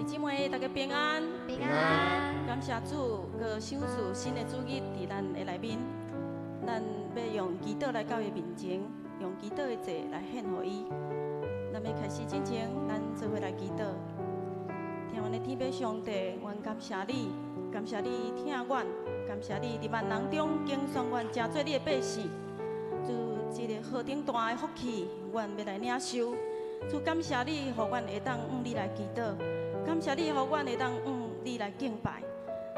姊妹，大家平安。平安。感謝主，閣賞賜新的主日佇咱的內面，咱欲用祈禱來到伊面前，用祈禱的祭來獻予伊。咱欲開始進前，咱做伙來祈禱。疼阮的天父上帝，阮感謝你，感謝你疼阮，感謝你佇萬人中揀選阮，成做你的百姓。主，這个何等大的福氣，阮欲來領受。主，感謝你，予阮會當向你來祈禱，感謝你，予阮會當向你來敬拜。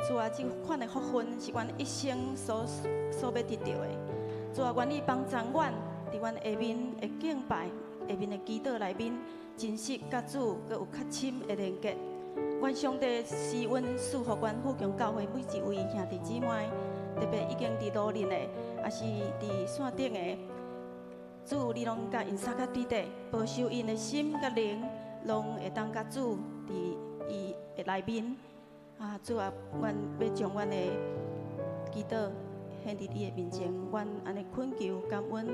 主啊，這款的福分是阮一生所欲得著的。主啊，願你幫助阮，佇阮下面的敬拜、下面的祈禱內面，真實佮主閣有較深的連結。願上帝施恩賜予阮富強教會每一位兄弟姊妹，特別已經佇路面的，抑是佇線頂的，主你攏共𪜶相佮佇底，保守𪜶的心佮靈，攏會當佮主佇伊的內面。啊，主啊，阮欲將阮的祈禱獻佇你的面前，阮按呢懇求感恩，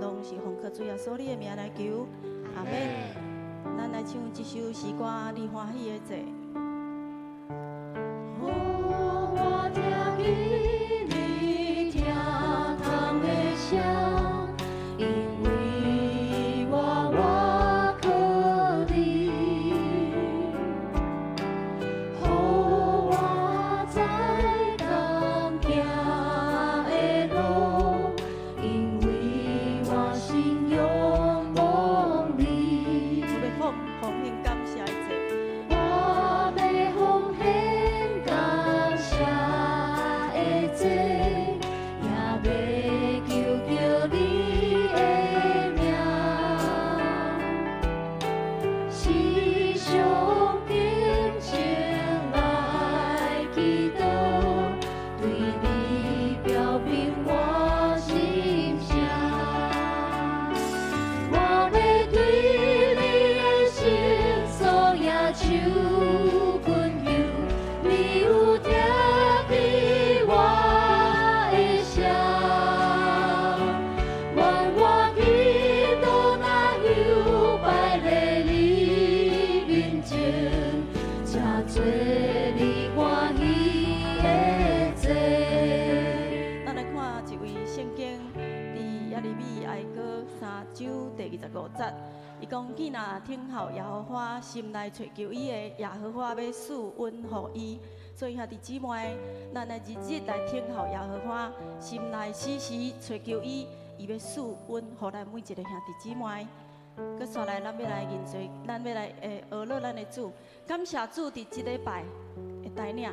攏是奉靠主耶穌你的名來求，阿門。咱來唱這首詩歌，你歡喜的祭。予我聽見你聽窗的聲，因為我倚靠你。予我知當行的路，因為我心仰望你。我欲奉獻感謝的祭。我欲奉獻感謝的祭，也欲求叫你的名。時常虔誠來祈禱，對你表明我心聲。我欲對你的聖所舉手懇求，你有聽見我的聲。願我祈禱若有擺在你面前，成做你歡喜的祭。咱來看一位聖經，佇耶利米哀歌三章第25節，伊講：囝若等候耶和華，心內揣求伊的，耶和華欲賜恩予伊。所以兄弟姊妹，咱來日日來等候耶和華，心內時時揣求伊，伊欲賜恩予咱每一個兄弟姊妹。閣紲來，咱欲來認罪，咱欲來阿樂咱的主，感謝主佇這禮拜的帶領，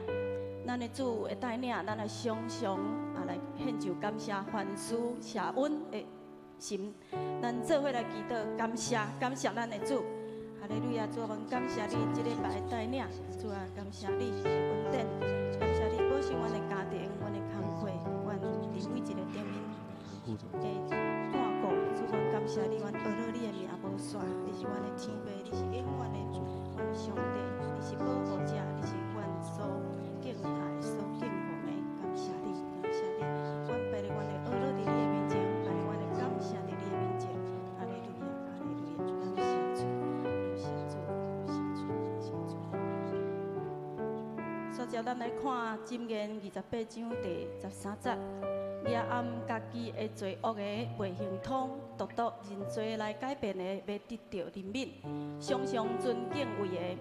咱的主的帶領，咱來常常啊來獻上感謝，凡事謝恩的心，咱做伙來祈禱，感謝感謝咱的主。哈利路亞，主啊，阮感謝你這禮拜的帶領，主啊，感謝你的恩典，感謝你保守阮的家庭，阮的工課，阮佇每一个頂面的看顧，主，阮感謝你，阮阿樂你的名無煞，你是阮的天父，你是永遠的阮的上帝，你是保護者，你是阮所敬愛、所敬奉的，感謝你，感謝你，阮白日阮的阿樂佇你的面前，白日阮的感謝佇你的面前，哈利路亞，哈利路亞，感謝主，感謝主，感謝主，感謝主。煞接咱來看《箴言》28章第13節，舉暗家己的罪惡的袂行通，獨獨認罪來改變的，欲得著憐憫。常常存敬畏的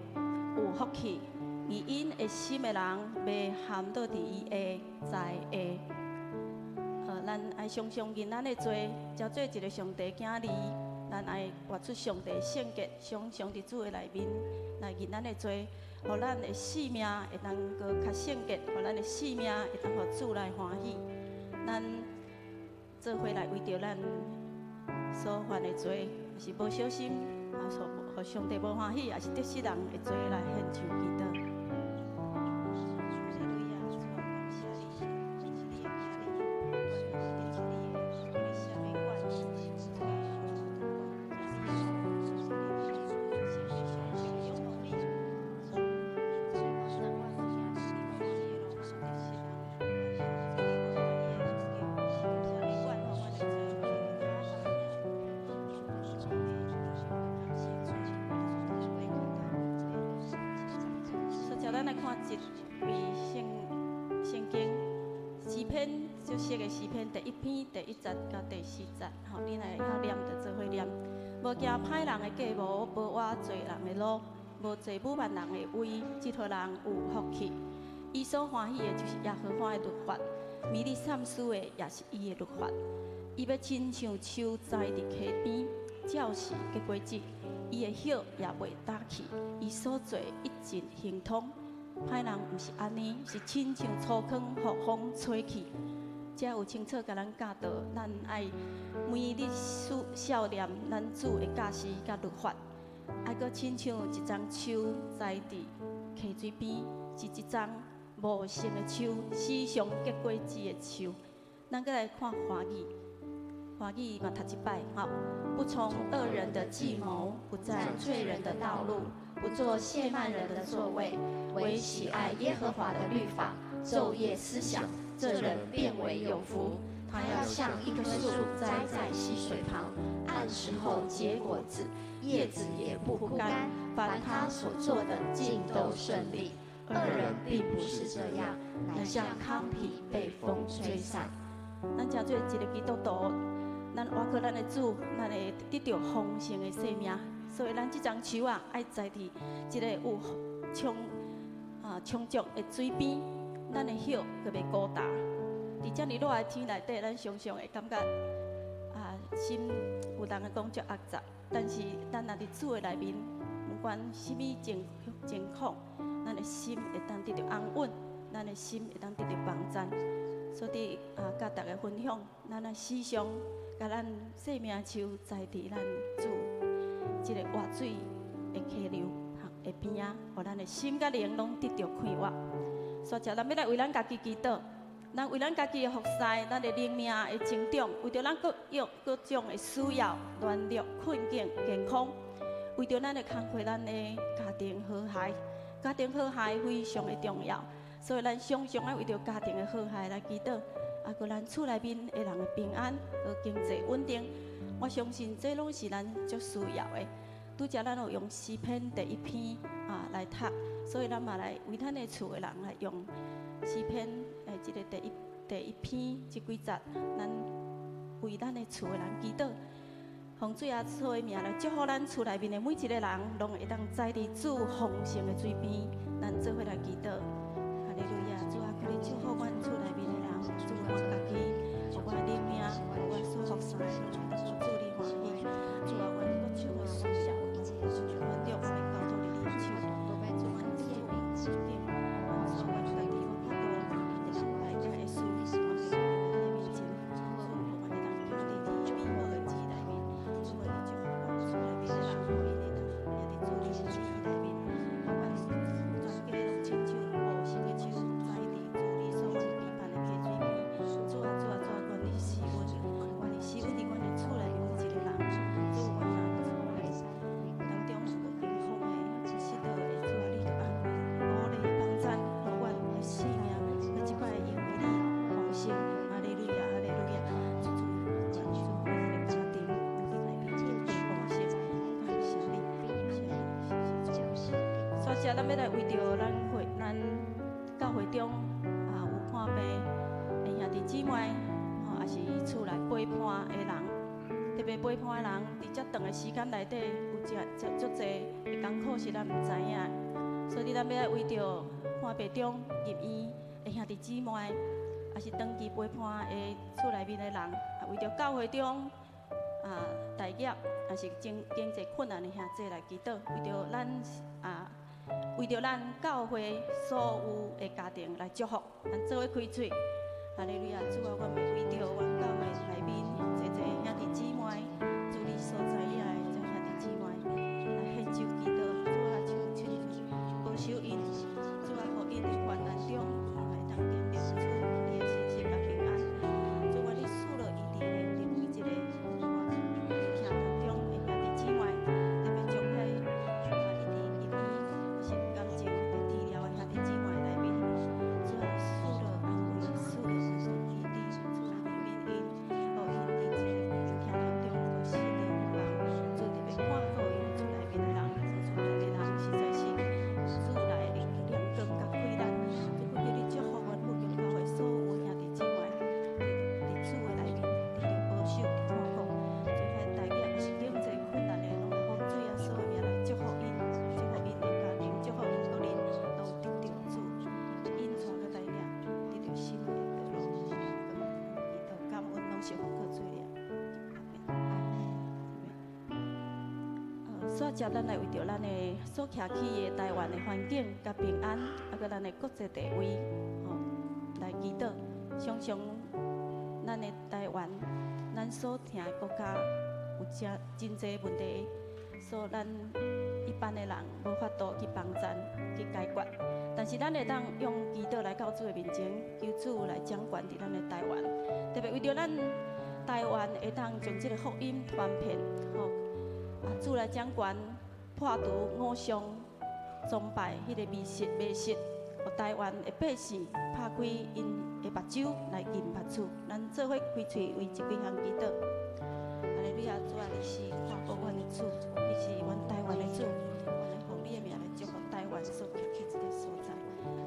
有福氣，義因的心的人，欲陷倒佇伊的災下。咱愛常常認咱的罪，才做一个上帝囝兒。咱愛活出上帝聖潔，常常佇主的內面來認咱的罪，予咱的生命會當閣較聖潔，予咱的生命會當予主來歡喜。咱做伙來為著咱所犯的罪，抑是無小心，啊，所予上帝無歡喜，抑是得失人的罪來獻上祈禱。哈利路亞，主啊，感謝你，是你的兒女，是你的，你赦免阮，主啊，仰望你，主幫助阮，行你的路，得失人，感謝咱來看一位聖經詩篇，就寫的詩篇第一篇第一節佮第四節，吼，恁若會曉念就做伙念。無行歹人的計謀，無倚罪人的路，無坐侮慢人的位，這號人有福氣。伊所歡喜的就是耶和華的律法，每日三思的也是伊的律法。伊欲親像樹栽佇溪邊，照時結果子，伊的葉也袂焦去。伊所做一盡亨通。歹人毋是按呢，是親像粗糠予風吹去。這有清楚共咱教導，咱愛每日思想念咱主的教示佮律法，愛閣親像一欉樹栽佇溪水邊，是一欉茂盛的樹，時常結果子的樹。咱閣來看華語，華語嘛讀一擺吼。不從惡人的計謀，不站罪人的道路，不坐褻慢人的座位，惟喜愛耶和華的律法，晝夜思想，這人便為有福。他要像一棵樹栽在溪水旁，按時候結果子，葉子也不枯乾。凡他所做的，盡都順利。惡人並不是這樣，乃像糠秕被風吹散。咱成做一个基督徒，咱倚靠咱的主，咱會得著豐盛的生命。所以咱這欉樹啊，愛栽佇這个有充足的水邊，咱的葉閣袂孤單。佇遮爾熱的天內底，咱常常會感覺啊，心有當會講足壓雜。但是咱若佇主的內面，毋管啥物情況，咱的心會當得著安穩，咱的心會當得著幫贊。所以啊，佮大家分享，咱愛時常共咱生命樹栽佇咱主這個活水的溪流的邊仔，予咱的心佮靈攏得著快活。所以，咱欲來為咱家己祈禱，咱為咱家己的服侍，咱的靈命的成長，為著咱各樣各種的需要、軟弱、困境、健康，為著咱的工課、咱的家庭和諧，家庭和諧非常的重要。所以，咱常常愛為著家庭的和諧來祈禱，啊，閣咱厝內面的人的平安和經濟穩定。我相信這攏是咱足需要的。拄才咱有用詩篇第一篇啊來讀，所以咱嘛來為咱的厝的人來用詩篇的這个第一篇這幾節，咱為咱的厝的人祈禱，奉主耶穌的名來祝福咱厝內面的每一个人，攏會當栽佇主豐盛的水邊，咱做伙來祈禱。哈利路亞，主啊，求你祝福阮厝內面的人，祝福阮家己，予我靈命，予我所服侍的，攏會當予主你歡喜。主啊，阮各種的需要，阮著會交託佇你手。主，阮主境，阮阮家己無法度，來遮的事，我們佇你面前，主，予阮會當行佇你美好的旨意內面。主啊，你祝福阮厝內面的人，予𪜶會當也佇主你的旨意內面，予阮全家攏親像茂盛的樹，栽佇主你所預備的溪水邊。主啊，主啊，主啊，願你施恩，願你施恩佇阮的厝內面每一個人。主，阮若當中有健康的、失倒的，主啊，你著安慰、鼓勵、幫贊，予阮的生命，閣這擺因為你豐盛。哈利路亞，哈利路亞。主主，願主阮的家庭佇內面得著豐盛，感謝你，感謝你，謝謝主。煞只，咱欲來為著咱會咱教會中啊有看病的兄弟姊妹，吼，抑是厝內陪伴的人，特別陪伴的人，佇遮長的時間內底，有遮遮足濟的艱苦是咱毋知影的。所以，咱欲來為著看病中入院的兄弟姊妹，抑是長期陪伴的厝內面的人，啊，為著教會中啊待業，抑是經濟困難的兄弟來祈禱，為著咱啊。為著咱教會所有的家庭來祝福，咱做伙開喙。哈利路亞，主啊，阮欲為著阮教會內面濟濟兄弟姊妹，主你所知影的這兄弟姊妹來獻上祈禱。主啊，求親自保守𪜶，主啊，予𪜶佇患難中會當經歷主你的信實佮平安。主啊，你賜予伊佇每一個疼痛中的兄弟姊妹，特別將遐啊伊佇入院是感情佇治療的兄弟姊妹內面，主啊，賜予安慰，賜予伊佇主啊憐憫𪜶，予𪜶佇這個疼痛中無失落無望。煞接咱來為著咱的所徛起的台灣的環境佮平安，啊，閣咱的國際地位，吼，來祈禱。常常咱的台灣，咱所疼的國家有誠真濟問題，所以咱一般的人無法度去幫贊去解決。但是咱會當用祈禱來到主的面前，求主來掌權佇咱的台灣，特別為著咱台灣會當將這个福音傳遍，吼，啊，主來掌權，破除偶像崇拜彼个迷失迷失，予台灣的百姓拍開𪜶的目睭來認捌主，咱做伙開喙為這幾項祈禱。哈利路亞，主啊，你是看顧阮的主，你是阮台灣的主，阮來奉你的名來祝福台灣所徛起這个所在，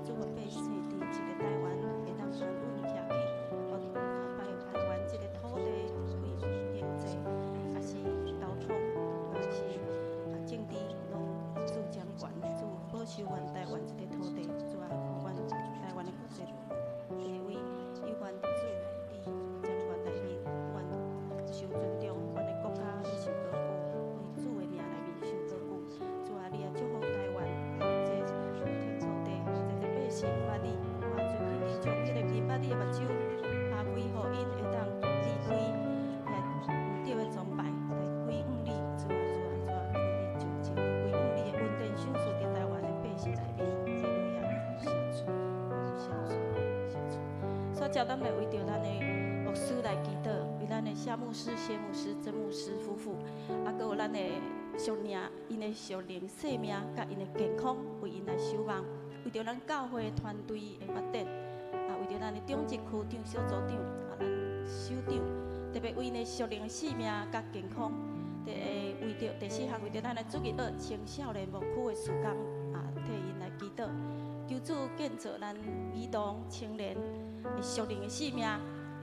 祝福百姓佇這个台灣會當安穩徛起，予台灣這个土地為經濟，抑是交通，抑是啊政治，攏主掌權，主保守阮台灣這个土地，主啊，予阮台灣的國際地位，猶原主佇掌權內面，阮受尊重，阮的國家受高舉，為主的名內面受高舉。主啊，你也祝福台灣這片土地，這个百姓捌你，啊，主你將彼个認捌你的目睭打開，予𪜶會當離開遐毋對的崇拜，來歸向你。主啊，主啊，主啊，求你將這歸向你的恩典賞賜佇台灣的百姓內面。哈利路亞，謝主，謝主，謝主。煞接咱來為著咱的牧師來祈禱，為咱的夏牧師、謝牧師、曾牧師夫婦，啊，閣有咱的屬靈，𪜶的屬靈生命佮𪜶的健康，為𪜶來守望，為著咱教會團隊的發展，啊，為著咱的長執區長、小組長，啊，咱首長，特別為𪜶的屬靈生命佮健康，第為著第四項為著咱的主日學青少年牧區的事工，啊，替𪜶來祈禱，求主建造咱兒童青年的屬靈的生命。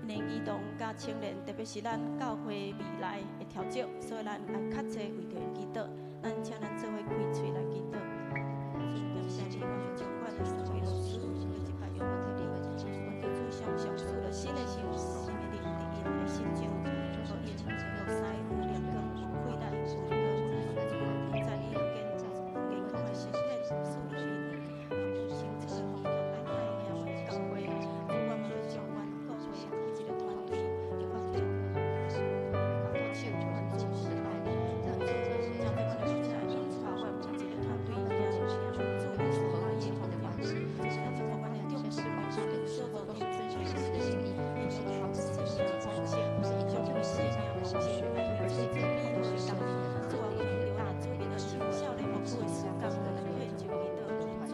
𪜶的兒童佮青年，特別是咱教會未來的調整，所以咱愛較濟為著𪜶祈禱。咱請咱做伙開喙來祈禱。主感謝你，阮的掌管的三位老師，這擺用我特別，我求主常常賜了新的心、新的靈，佇𪜶的心中，予𪜶目屎有亮光、有氣力、有光，主在𪜶健康的身體，賜予𪜶有清楚的方向來帶領阮教會。主，阮嘛欲將阮教會這個團隊的發展，交托手，阮主時代，咱主將這阮的牧者引導阮每一個團隊行向主你所歡喜的方向。咱祝福阮的長執區小組長，豐盛，將這個生命豐盛來為主這美好的工。主啊，為著咱主日學青少年牧區的事工來獻上祈禱，主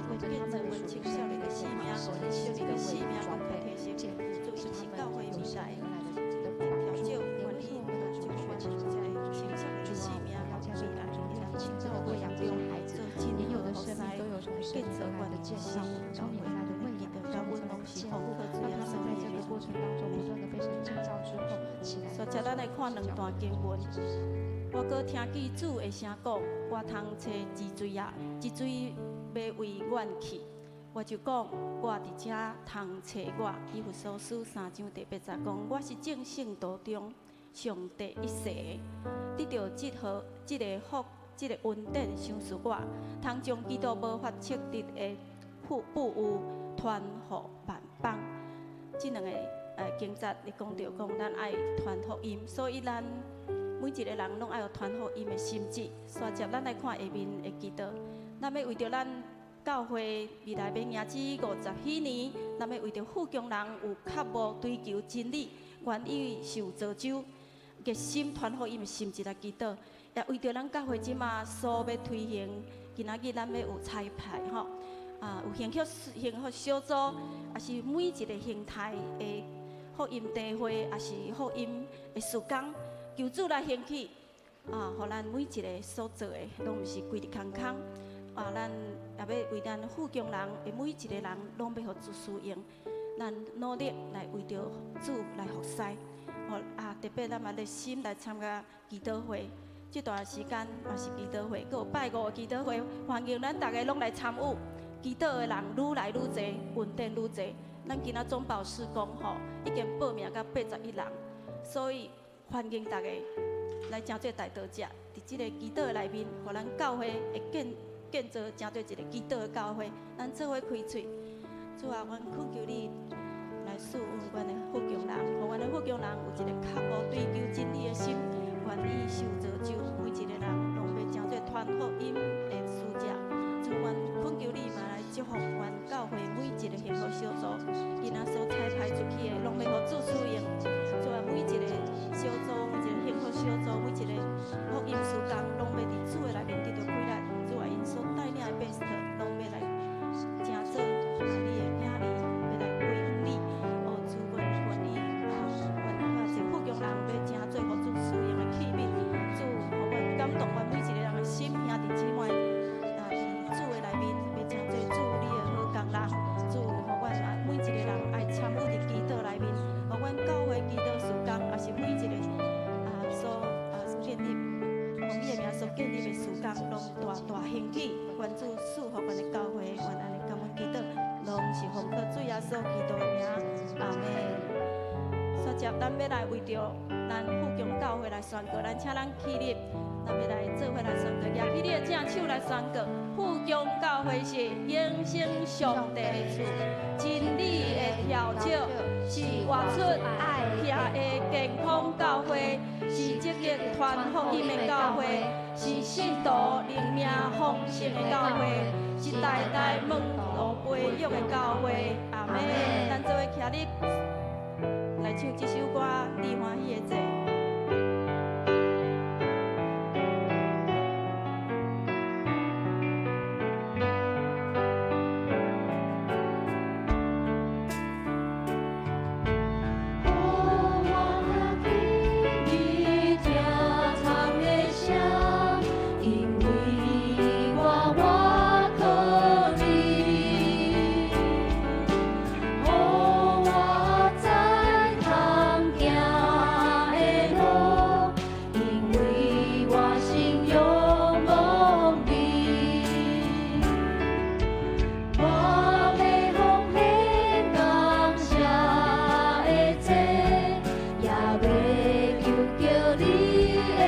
會建造阮青少年的生命，屬靈的生命閣較提升。主伊是教會未來的調整，願意祝福阮這个青少年的生命，未來會當在教會當中做真好的服侍，建造阮新教會。祈禱感恩攏是奉靠主耶穌的名。煞接咱來看兩段經文。我閣聽見主的聲講，我通揣止水啊，這水欲為遠去。我就講，我佇遮通揣我。以弗所書三章第八節講，我是眾聖徒中上第一細的，得著這號這个福，這个恩典賞賜我，通將基督無法測得的富富有傳予萬邦。這兩个經節咧講著講，咱愛傳福音，所以咱每一个人攏愛有傳福音的心志。煞接咱來看下面的祈禱，咱欲為著咱教會未來欲迎接50禧年，咱欲為著富強人有渴慕追求真理，願意受造就，熱心傳福音的心志來祈禱，也為著咱教會這馬所欲推行，今仔日咱欲有彩排吼，啊，有幸福小組，抑是每一个形態的福音聚會，抑是福音的事工，求主來興起，啊，予咱每一个所做的，攏毋是規日空空。啊，咱也欲為咱富強人的每一个人，攏欲予主使用，咱努力來為著主來服侍。吼啊，特別咱嘛熱心來參加祈禱會，這段時間嘛是祈禱會，閣有拜五的祈禱會，歡迎咱逐家攏來參與。祈禱的人愈來愈濟，恩典愈濟。咱今仔總保事工吼，已經報名到81人，所以歡迎逐家來成做代禱者，佇佇這个祈禱內面，予咱教會會建造成做一个祈禱的教會。咱做伙開喙，主啊，阮懇求你來賜予阮的福強人，予阮的福強人有一个渴慕追求真理的心，願意受造就，每一个人攏欲成做傳福音的使者。主，阮懇求你嘛來祝福阮教會每一个幸福小組，今仔所差派出去的，攏欲予主使用。主啊，每一个小組，每一個幸福小組，每一個福音事工，攏欲佇主的內面得著開力。主啊，𪜶所帶領的 pastor，攏欲來成做你的囝兒，欲來歸向你。哦，主，阮願意啊，阮遐濟福強人欲成做予主使用的器皿。主，予阮感動阮每一個人的心，兄弟姊妹啊，佇主的內面欲成做主你的好工人。主，予阮啊，每一個人愛參與佇祈禱內面，予阮教會祈禱事工，也是每一個啊所啊建立，奉你的名所建立的事工，攏大大興起。願主賜福阮的教會，願按呢感恩祈禱，攏是奉靠主耶穌基督的名，阿們。煞接咱欲來為著咱富強教會來宣告，咱請咱起立，咱欲來做伙來宣告，舉起你的正手來宣告，富強教會是永生上帝的厝，真理的跳石，是活出愛疼的健康教會，是積極傳福音的教會，是信徒靈命豐盛的教會，是代代門徒培育的教會。阿們，咱做伙徛立來唱這首歌，你歡喜的祭。予我聽見你聽窗的聲，因為我倚靠你。予我知通行的路，因為我心仰望你。我欲奉獻感謝的祭，也欲求叫你的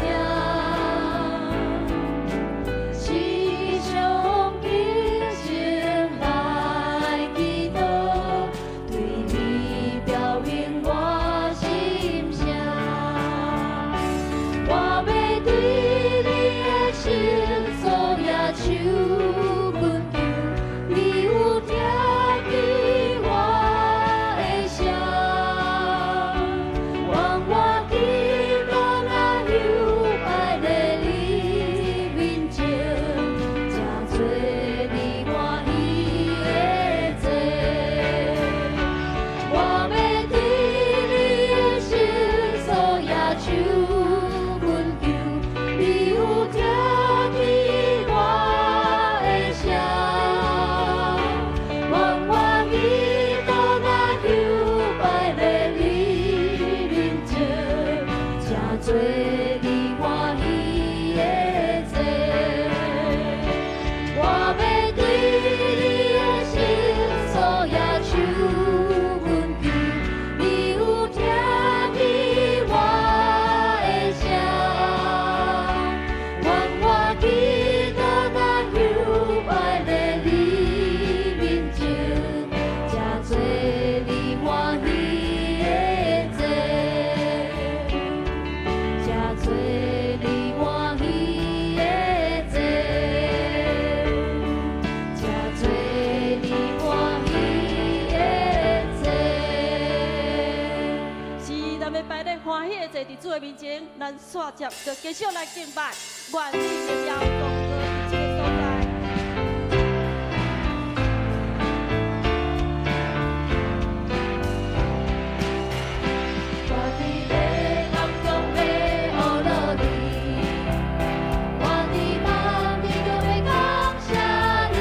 名。時常敬虔來祈禱，對你表明我心聲。我欲對你的聖所舉手懇求，你有聽見我的聲。願我祈禱若休拜在你面前，成做你歡喜的祭。我欲對你的聖所舉手懇求，你有聽見我的聲。願我祈禱若休拜在你面前，成做你歡喜的祭。我欲對你的聖所舉手懇求，你有聽見我的聲。願我祈禱若休拜在你面前，成做你歡喜的祭，成做你歡喜的祭，成做你歡喜的祭。是，咱欲擺咧歡喜的祭佇主的面前，咱煞接就繼續來敬拜，願你榮耀頌歌佇這个所在。我佇黑暗中欲學落你，我佇萬民中欲感謝你，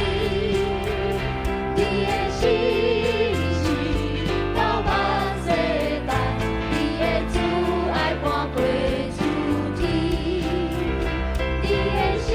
你的信實到萬世代，你的慈愛看過諸天，你的信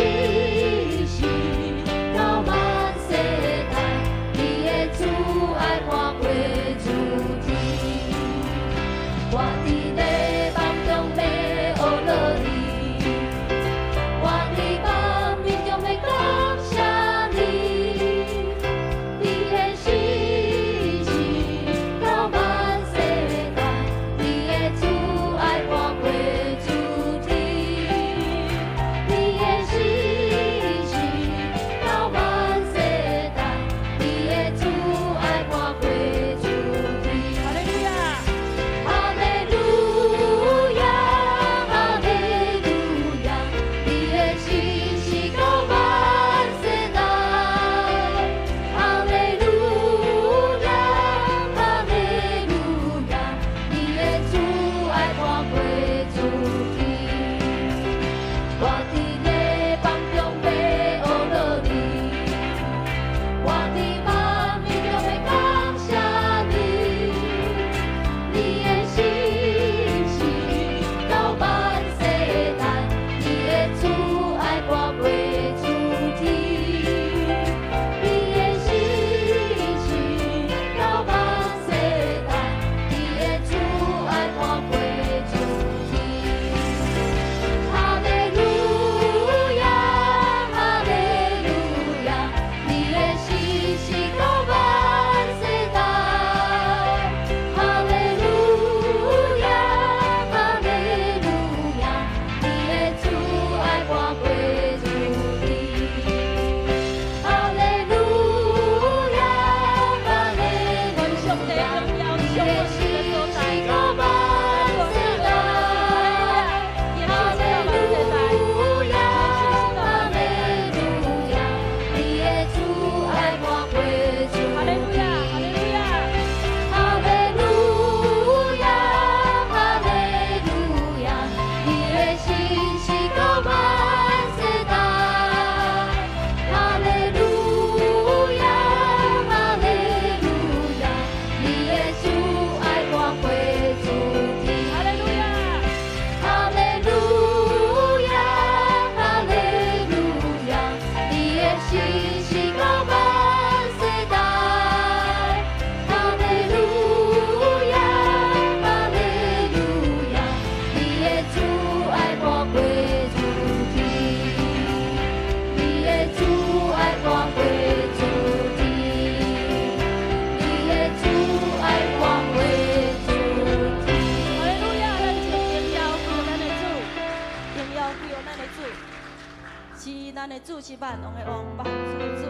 是萬王的王，萬主的主，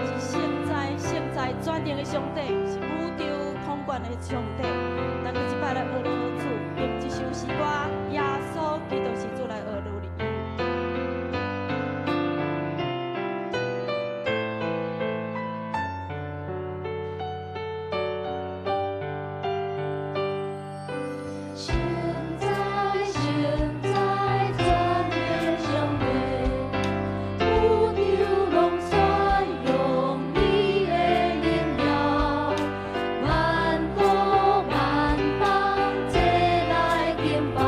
是聖哉聖哉全能的上帝，是宇宙統管的上帝。咱閣一擺來學主，用這首詩歌《耶穌基督是主》來學努力。現在現在全能上帝，宇宙攏宣揚你的榮耀，萬國萬邦齊來敬拜，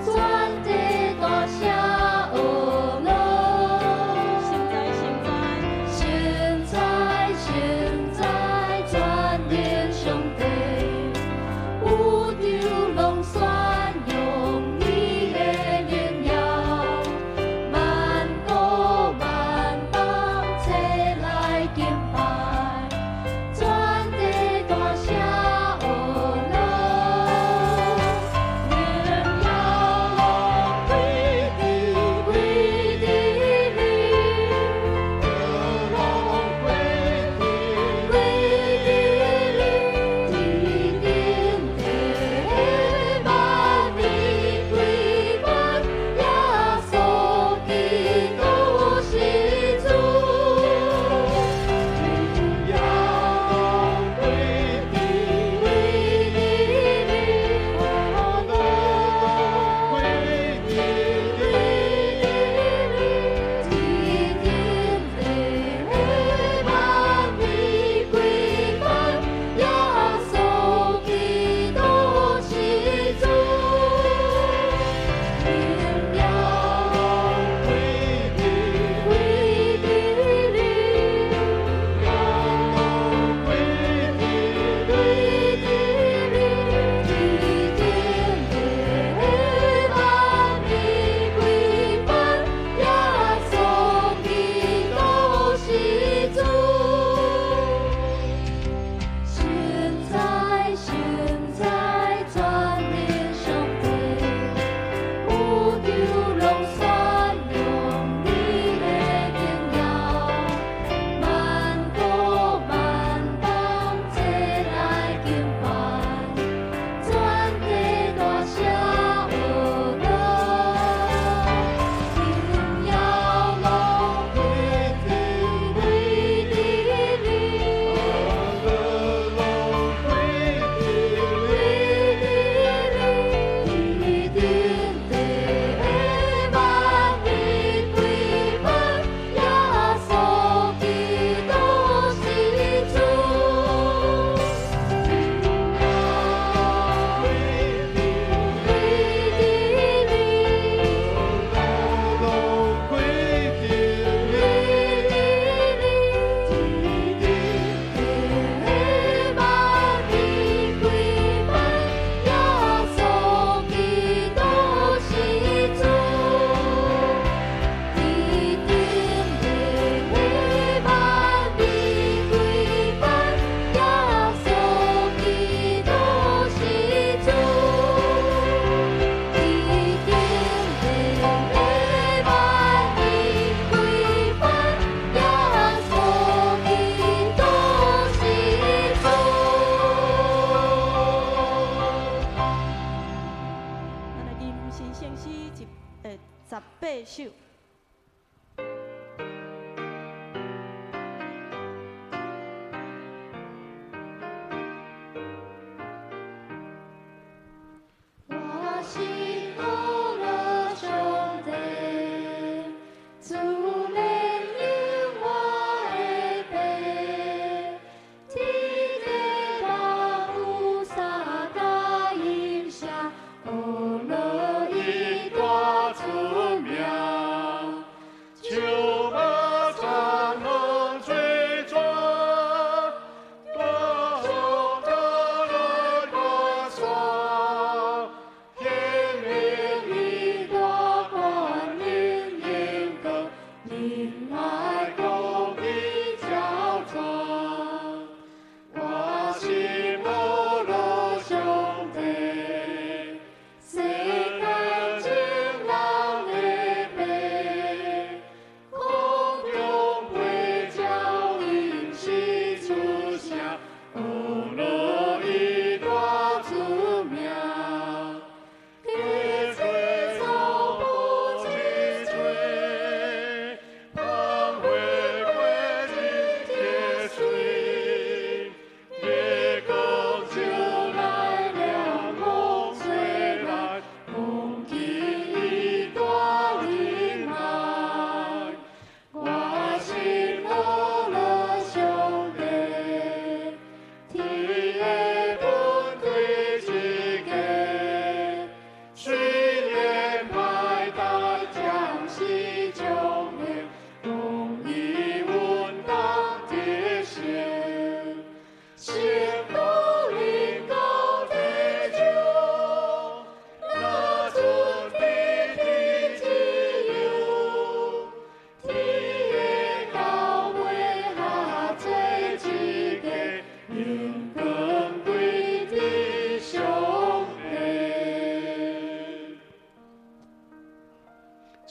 全地大聲學樂。聖哉聖哉，現在現在全能上帝，宇宙攏宣揚你的榮耀，萬國萬邦齊來敬拜，全地大聲學樂。榮耀攏歸佇歸佇你，攏歸佇你，天頂地萬民歸拜，耶穌基督是主。榮耀攏歸佇歸佇你，攏歸佇你，天頂地萬民歸拜，耶穌基督是主。榮耀歸佇你，歸佇你，天頂地萬民歸拜，耶穌基督是主。現在現在全能上帝，宇宙攏宣揚你的榮耀，萬國萬邦齊來敬拜，全地大聲學樂。榮耀攏歸佇你，歸佇你，天頂地萬民歸拜，耶穌基督是主。榮耀歸佇你，歸佇你，天頂地萬民歸拜，耶穌基督是主。天頂地萬民歸拜，耶穌基督是主。天頂地萬民歸拜，耶穌基督是主。咱來吟新聖詩18首。我心學樂上帝，主憐憫我的爸，天地萬有三甲音聲，學樂伊大出名。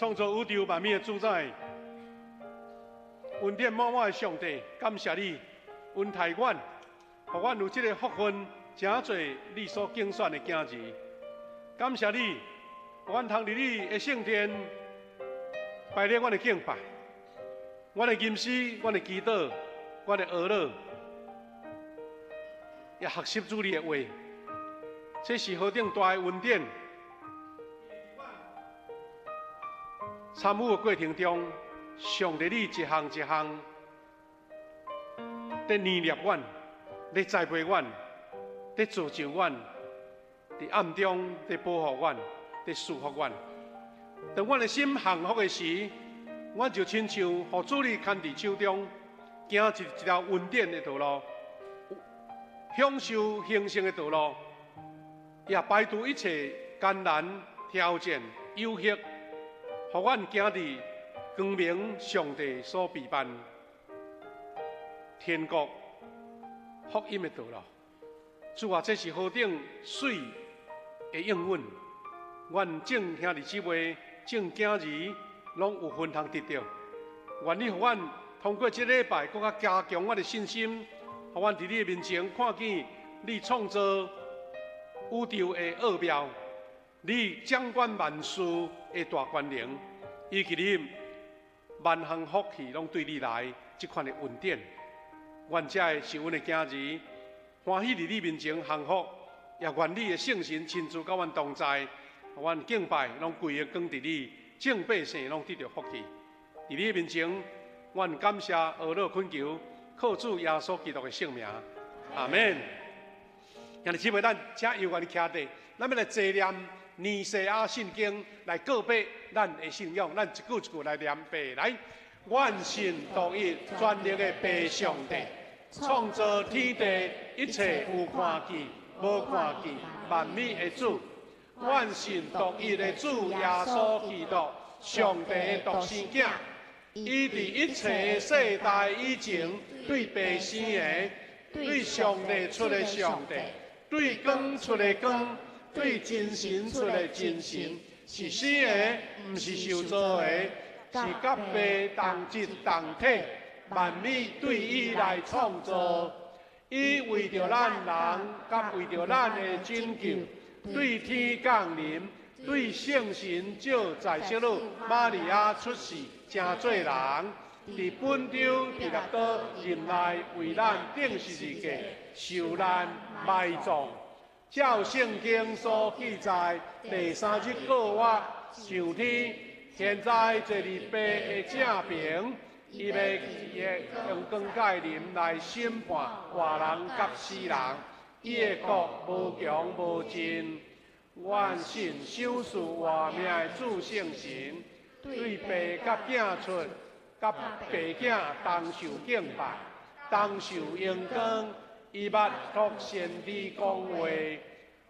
創造宇宙萬物的主宰，恩典滿滿的上帝，感謝你恩待阮，予阮有這个福分，成做你所揀選的囝兒。感謝你，予阮通佇你的聖殿排列阮的敬拜，阮的吟詩，阮的祈禱，阮的哀樂，也學習主你的話，這是何等大的恩典！參與的過程中，上帝你一項一項在捏捏阮，咧栽培阮，咧造就阮，佇暗中咧保護阮，咧祝福阮。當阮的心降服的時，阮就親像予主你牽佇手中，行一條恩典的道路，享受興盛的道路，也排除一切艱難、挑戰、誘惑，予阮行佇光明上帝所備辦天國福音的道路。主啊，這是何等媠的應允！阮眾兄弟姊妹、眾囝兒，攏有份通得著。願你予阮通過這禮拜，閣較加強阮的信心，予阮佇你的面前看見你創造宇宙的奧妙，你掌管萬事的大權能，以及你萬項福氣攏對你來這款的恩典。阮這的是阮的囝兒，歡喜佇你面前降服，也願你的聖神親自佮阮同在，阮敬拜攏規个光佇你，眾百姓攏得著福氣。佇你的面前，阮感謝阿樂懇求，靠主耶穌基督的聖名，阿們。兄弟姊妹，咱請猶原徛佇，咱欲來齊念尼西亞信經來告白咱的信仰，咱一句一句來念白來。阮信獨一全能的父上帝，創造天地一切有看見、無看見萬物的主。阮信獨一的主耶穌基督，上帝的獨生囝，伊佇一切的世代以前，對父生的，對上帝出的上帝，對光出的光，對真神出的真神，是生的，毋是受造的，是佮父同質同體，萬物對伊來創造。伊為著咱人，佮為著咱的拯救，對天降臨，對聖神照在聖女瑪利亞出世，成做人，佇本丟彼拉多任內為咱釘十字架，受難埋葬，照聖經所記載，第三日復活上天，現在坐佇父的正爿，伊欲用光佮臨來審判活人佮死人，伊的國無窮無盡。阮信賞賜活命的主聖神，對父佮囝出，佮父囝同受敬拜，同受榮光。伊捌託先知講話。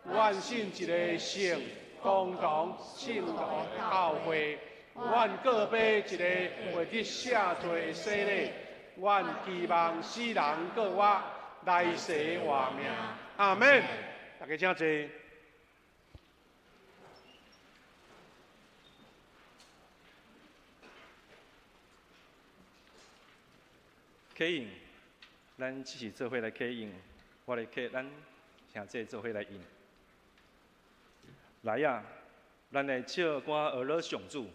阮信一个聖、公同、聖徒的教會。阮告白一个袂得赦罪的洗禮。阮期望死人復活，來世活命。阿們。大家請坐。啟應，咱只是做伙來啟應，我來啟，咱兄弟做伙來應。來啊，咱來唱歌呵咾上主。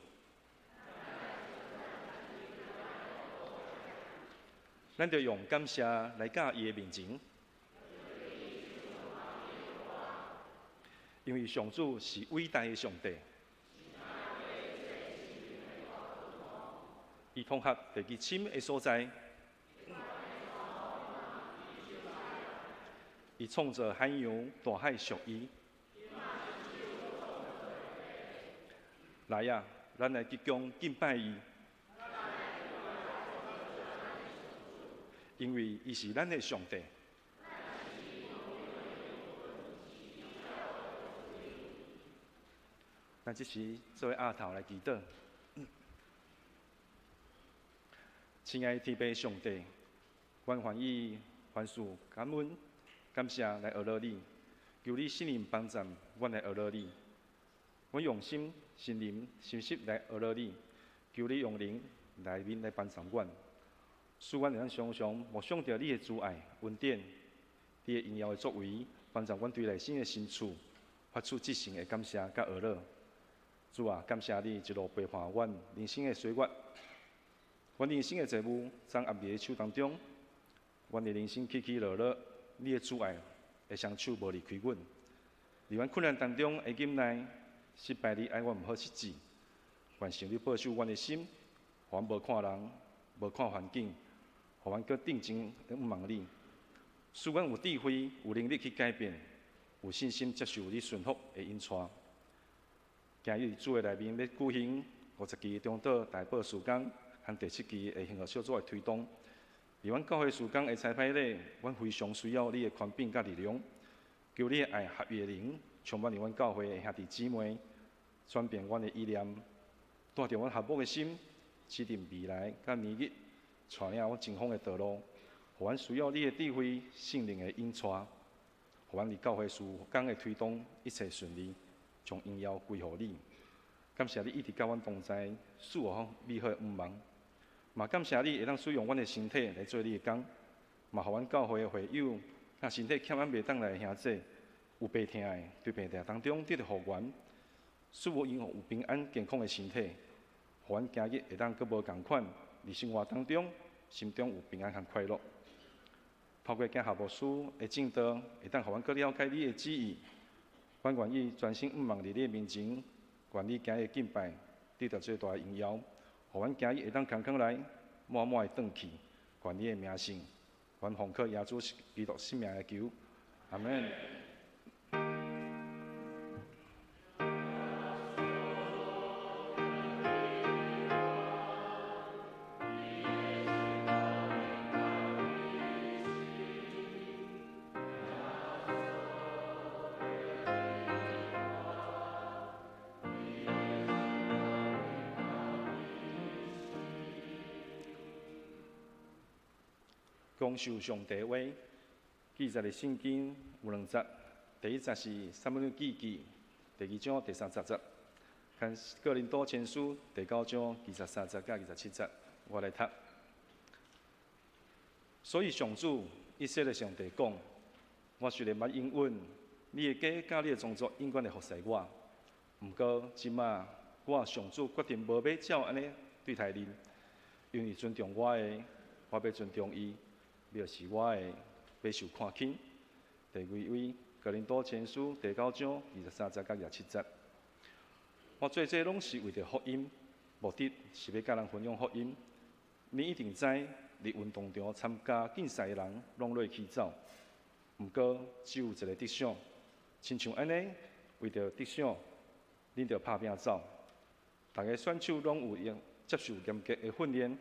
咱著用感謝來到伊的面前，因為上主是偉大的上帝，伊統合佇伊深的所在，伊創造海洋、大海屬伊。來啊，咱來鞠躬敬拜伊，因為伊是咱的上帝。咱這時做伙阿頭來祈禱。親愛的天父上帝，阮歡喜凡事感恩感謝來呵咾你，求你聖靈幫助阮來呵咾你。阮用心心灵心实来学了你，求你用灵内面来帮助阮，使阮会当常常默想著你的慈爱、恩典，你的荣耀的作为，帮助阮对内心的深处发出至诚的感谢佮呵咾。主啊，感谢你一路陪伴阮人生的岁月，阮人生的债务掌握伫你手当中，阮的人生起起落落，你的慈爱的双手无离开阮。伫阮困难当中的忍耐，失败你爱阮毋好失志，愿圣你保守阮的心，予阮无看人，无看环境，予阮阁定睛仰望你，使阮有智慧、有能力去改变，有信心接受你顺服的引带。今日主的内面欲举行50期中岛大报事工和第7期的幸福小组的推动。伫阮教会事工的彩排礼，阮非常需要你的权柄佮力量，求你的爱合一的灵充满伫阮教会的兄弟姊妹，转变阮的意念，带著阮合目的心，指定未来佮明日，带领阮前方的道路，予阮需要你的智慧、圣灵的引带，予阮伫教会事工的推动一切顺利，将荣耀归予你。感谢你一直佮阮同在，赐予阮美好的愿望。嘛感谢你会当使用阮的身体来做你的工，嘛予阮教会的会友，佮身体欠安袂当来的兄弟，有病疼的，伫病痛当中得著复原，使予𪜶有平安健康的身体，予阮今日会当阁无仝款，伫生活当中，心中有平安和快乐。透过行合牧师的证道，会当予阮阁了解你的旨意，阮愿意专心向望伫你的面前，愿你今日敬拜得到最大的荣耀。予阮今日会当空空来，满满的转去，愿你的名声，阮奉靠耶稣基督圣名来求，阿们。讲受上帝话，记载的圣经有两节，第一节是撒母耳记记第二章第30节，跟哥林多前书第9章23节佮27节，我来读。所以上主以色列上帝讲：我虽然捌应允，你的家佮你的宗族永远会服侍我，毋过这马我上主决定无欲照按呢对待恁，因为尊重我的，我欲尊重伊。藐视我的，欲受看轻。第二位，哥林多前书第9章23节佮27节。我做这拢是为著福音，目的是欲佮人分享福音。你一定知，伫运动场参加竞赛的人拢落去走，毋过只有一个得奖。亲像按呢，为著得奖，恁著拍拼走。逐个选手拢有用接受严格的训练。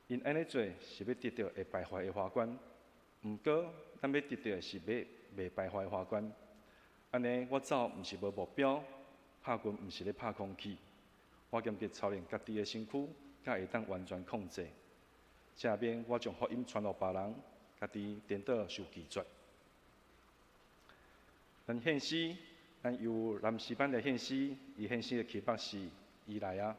𪜶按呢做是欲得著会败坏的花冠，毋过咱欲得著的是欲袂败坏的花冠。按呢，我走毋是无目标，拍拳毋是咧拍空气。我严格操练家己的身躯，才会当完全控制。这免我将福音传予别人，家己颠倒受拒绝。咱献诗，咱由男诗班来献诗，伊献诗的曲目是《伊来啊》。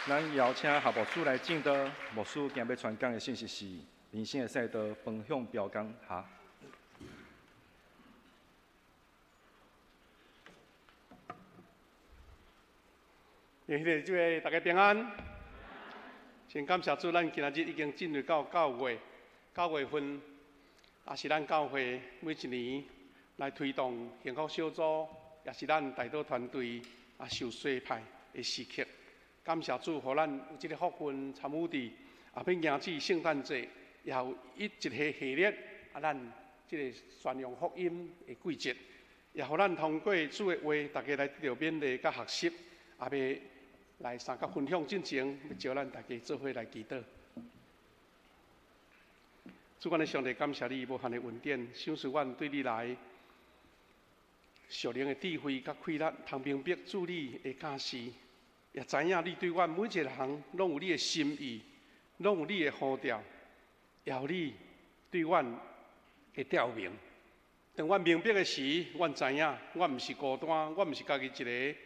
咱邀請夏牧師來證道，牧師今欲傳講的信息是人生的賽道方向標桿下。兄弟姊妹，大家平安。真感謝主，咱今仔日已經進入到九月，九月份也是咱教會每一年來推動幸福小組，也是咱代禱團隊啊受洗派的時刻。感謝主，予咱有這個福分參與佇啊，欲迎接聖誕節，也有一個系列啊，咱這個宣揚福音的季節，也予咱通過主的話，大家來得著勉勵佮學習，也欲來相佮分享進前，欲招咱大家做伙來祈禱。主，阮的上帝，感謝你無限的恩典，賞賜阮對你來屬靈的智慧佮氣力，通明白主你的教示。也知影你對阮每一個人攏有你的心意，攏有你的呼召，也有你對阮的照明。當阮明白的時，阮知影，阮毋是孤單，阮毋是家己一个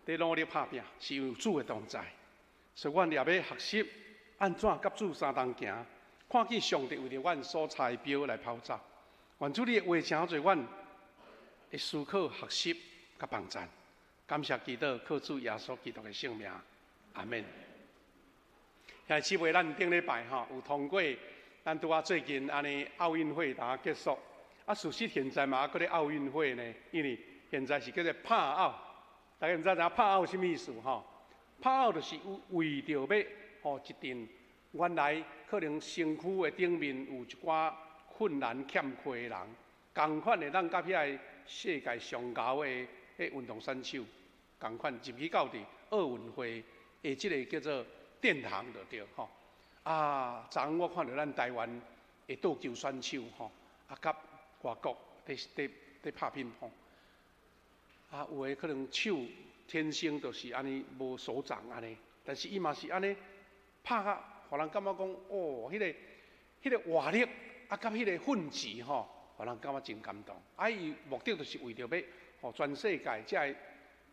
佇努力拍拚，是有主的同在。所以，阮也欲學習按怎佮主相同行，看見上帝為著阮所差的標來跑走。願主你的話成做阮的思考、學習佮幫贊。感謝基督，靠主耶穌基督的聖名，阿們。兄弟姊妹，咱頂禮拜吼有通過，咱拄仔最近按呢奧運會拄結束，啊，事實現在嘛猶閣咧奧運會呢，因為現在是叫做帕奧，大家毋知影帕奧啥物意思吼？帕奧就是為著欲予一陣原來可能身軀的頂面有一寡困難欠缺的人，仝款會當佮遐个世界上𠢕的彼運動選手。仝款入去到佇奧運會的這个叫做殿堂就對吼。啊，昨昏我看著咱台灣的桌球選手吼，啊，佮外國佇佇佇拍乒乓。啊，有的可能手天生就是按呢無手掌按呢，但是伊嘛是按呢拍甲，予人感覺講哦，彼个彼个活力啊，佮彼个奮志吼，予人感覺真感動。啊，伊目的就是為著欲予全世界遮个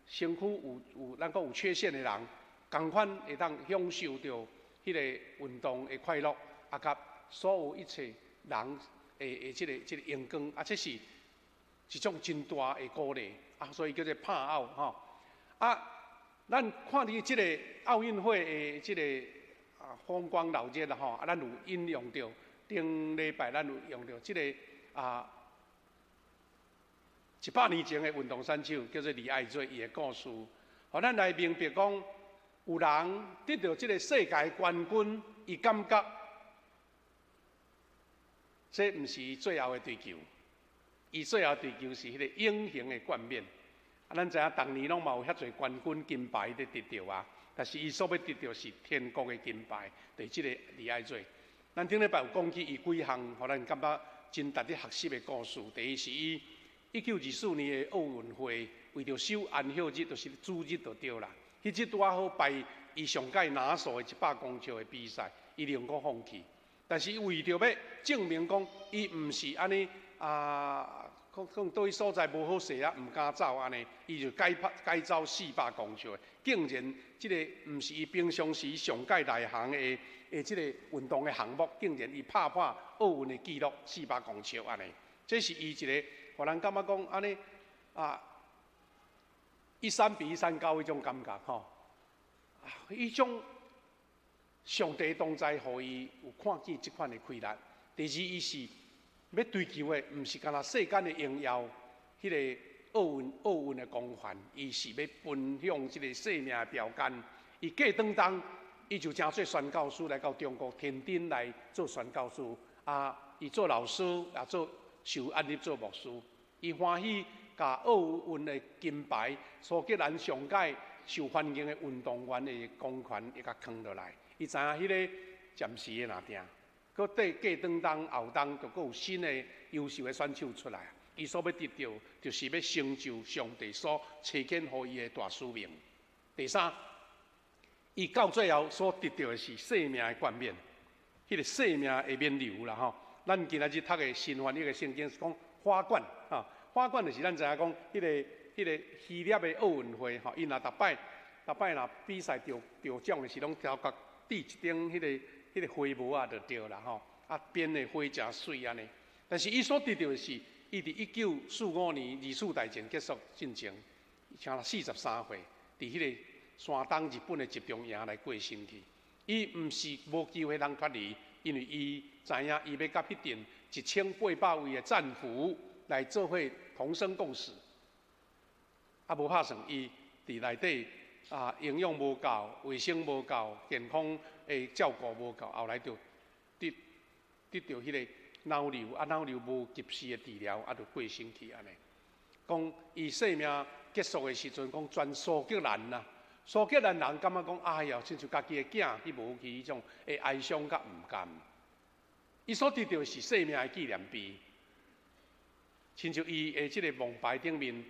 身軀有有咱講有缺陷的人，仝款會當享受著彼个運動的快樂，啊，佮所有一切人的的這个這个榮光，啊，這是一種真大的鼓勵，啊，所以叫做拍奧吼。啊，咱看佇這個奧運會的這個啊風光鬧熱啦吼，啊，咱有引用著頂禮拜咱有用著這个啊。100年前的運動選手叫做李愛銳，伊的故事，予咱來明白講，有人得著這个世界冠軍，伊感覺這毋是伊最後的追求，伊最後追求是彼個永恆的冠冕。啊，咱知影，逐年攏嘛有遐濟冠軍金牌佇得著啊，但是伊所欲得著是天國的金牌，就是這个李愛銳。咱頂禮拜有講起伊幾項，予咱感覺真值得學習的故事。第一是伊。1924年的奧運會，為著守安息日，就是主日就對啦。彼日拄仔好排伊上屆拿手的100公尺的比賽，伊寧可放棄。但是伊為著欲證明講，伊毋是按呢啊，講講佗位所在無好勢啊，毋敢走按呢，伊就改跑改走400公尺的。竟然這个毋是伊平常時上屆內行的的這个運動的項目，竟然伊拍破奧運的紀錄四百公尺按呢。這是伊一个。予人感覺講按呢啊，一山比一山高彼種感覺吼，啊，彼種上帝同在，予伊有看見這款的氣力。第二，伊是欲追求的，毋是干焦世間的榮耀，彼个奧運奧運的光環，伊是欲奔向這个生命的標桿。伊過轉冬，伊就成做宣教師來到中國天津來做宣教師。啊，伊做老師，也做。受按立做牧師，伊歡喜共奧運的金牌，蘇格蘭上屆受歡迎的運動員的光環，會共扛落來。伊知影彼个暫時的爾定，閣過過轉冬後冬，就閣有新的優秀的選手出來。伊所欲得著，就是欲成就上帝所差遣予伊的大使命。第三，伊到最後所得著的是生命的冠冕，彼个生命的冕旒啦吼。咱今仔日讀的新翻譯的聖經是講花冠啊，花冠就是咱知影講彼个彼个希臘的奧運會吼，伊若逐擺逐擺若比賽得得獎的時，攏頭殼戴一頂彼個花帽仔就對啦吼，啊編的花誠媠按呢。但是伊所得著的是，伊佇1945年二次大戰結束進前，才43歲，佇彼個山東日本的集中營來過身去。伊毋是無機會通脫離，因為伊知影伊欲佮彼陣1800位的戰俘來做伙同生共死。啊，無拍算，伊佇內底啊，營養無夠，衛生無夠，健康的照顧無夠，後來就得得著彼個腦瘤，啊，腦瘤無及時的治療，啊，就過身去按呢。講伊生命結束的時陣，講全蘇格蘭啊，蘇格蘭人感覺講，哎呀，親像家己的囝去無去彼種的哀傷佮毋甘。伊所得著的是生命的紀念碑，親像伊的這個墓牌頂面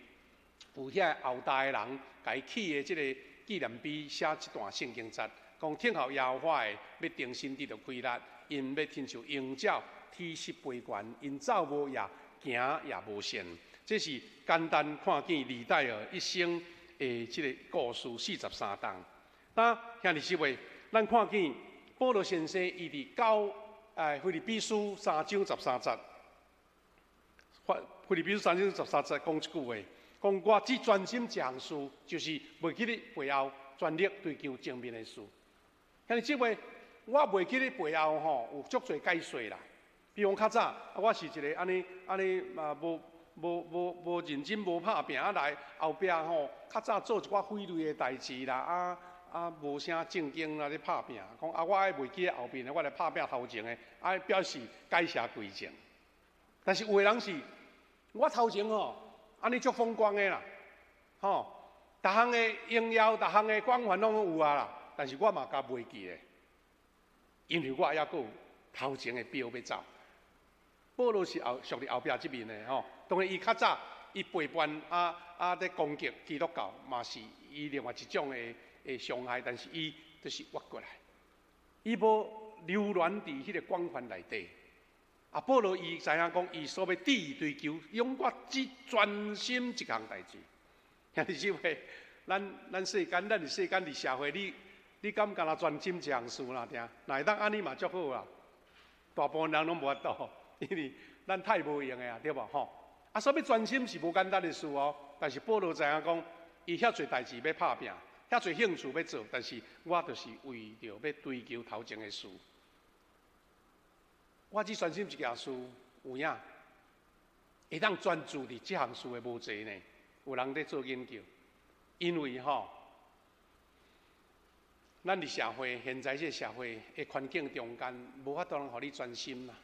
有遐後代的人共伊起的這個紀念碑，寫這段聖經節，講等候耶和華的欲重新得著氣力，𪜶欲親像鷹鳥體勢飛懸，𪜶走無掖，行也無糋。這是簡單看見李戴爾一生的這個故事，43冬。那兄弟姊妹，咱看見保羅先生伊佇九腓立比書三章十三節，腓立比書三章十三節講一句話，講我只專心一項事，就是袂記咧背後全力追求前面的事。兄弟姊妹，我袂記咧背後吼，有足濟解說啦。比如講較早，我是一個按呢按呢嘛無無無無認真無拍拚啊來後壁吼，較早做一寡匪類的代誌啦，啊啊無啥正經啦咧拍拚，講啊我愛袂記後面的，我來拍拚頭前的，啊表示改邪歸正。但是有的人是，我頭前吼，按呢足風光的啦，吼，逐項的榮耀，逐項的光環攏有啊啦，但是我嘛共袂記咧，因為我猶閣有頭前的標欲走。保羅是後屬佇後壁這面的吼，當然伊較早伊背叛啊啊咧攻擊基督教，嘛是伊另外一種的的傷害，但是伊就是活過來，伊無留戀佇彼個光環內底。啊，保羅伊知影講，伊所欲致意追求，永遠只專心一項代誌。兄弟姊妹，咱咱世間，咱佇世間佇社會，你你敢干焦專心一項事啦？聽，若會當按呢嘛足好啊。大部分人攏無法度，因為咱太無閒的啊，對無吼？啊，所以專心是無簡單的事哦。但是保羅知影講，伊遐濟代誌欲拍拚，遐濟興趣欲做，但是我就是為著欲追求頭前的事。我只專心一件事，有影會當專注佇這項事的無濟呢？有人咧做研究，因為吼，咱佇社會，現在這個社會的環境中間，無法度通予你專心啦。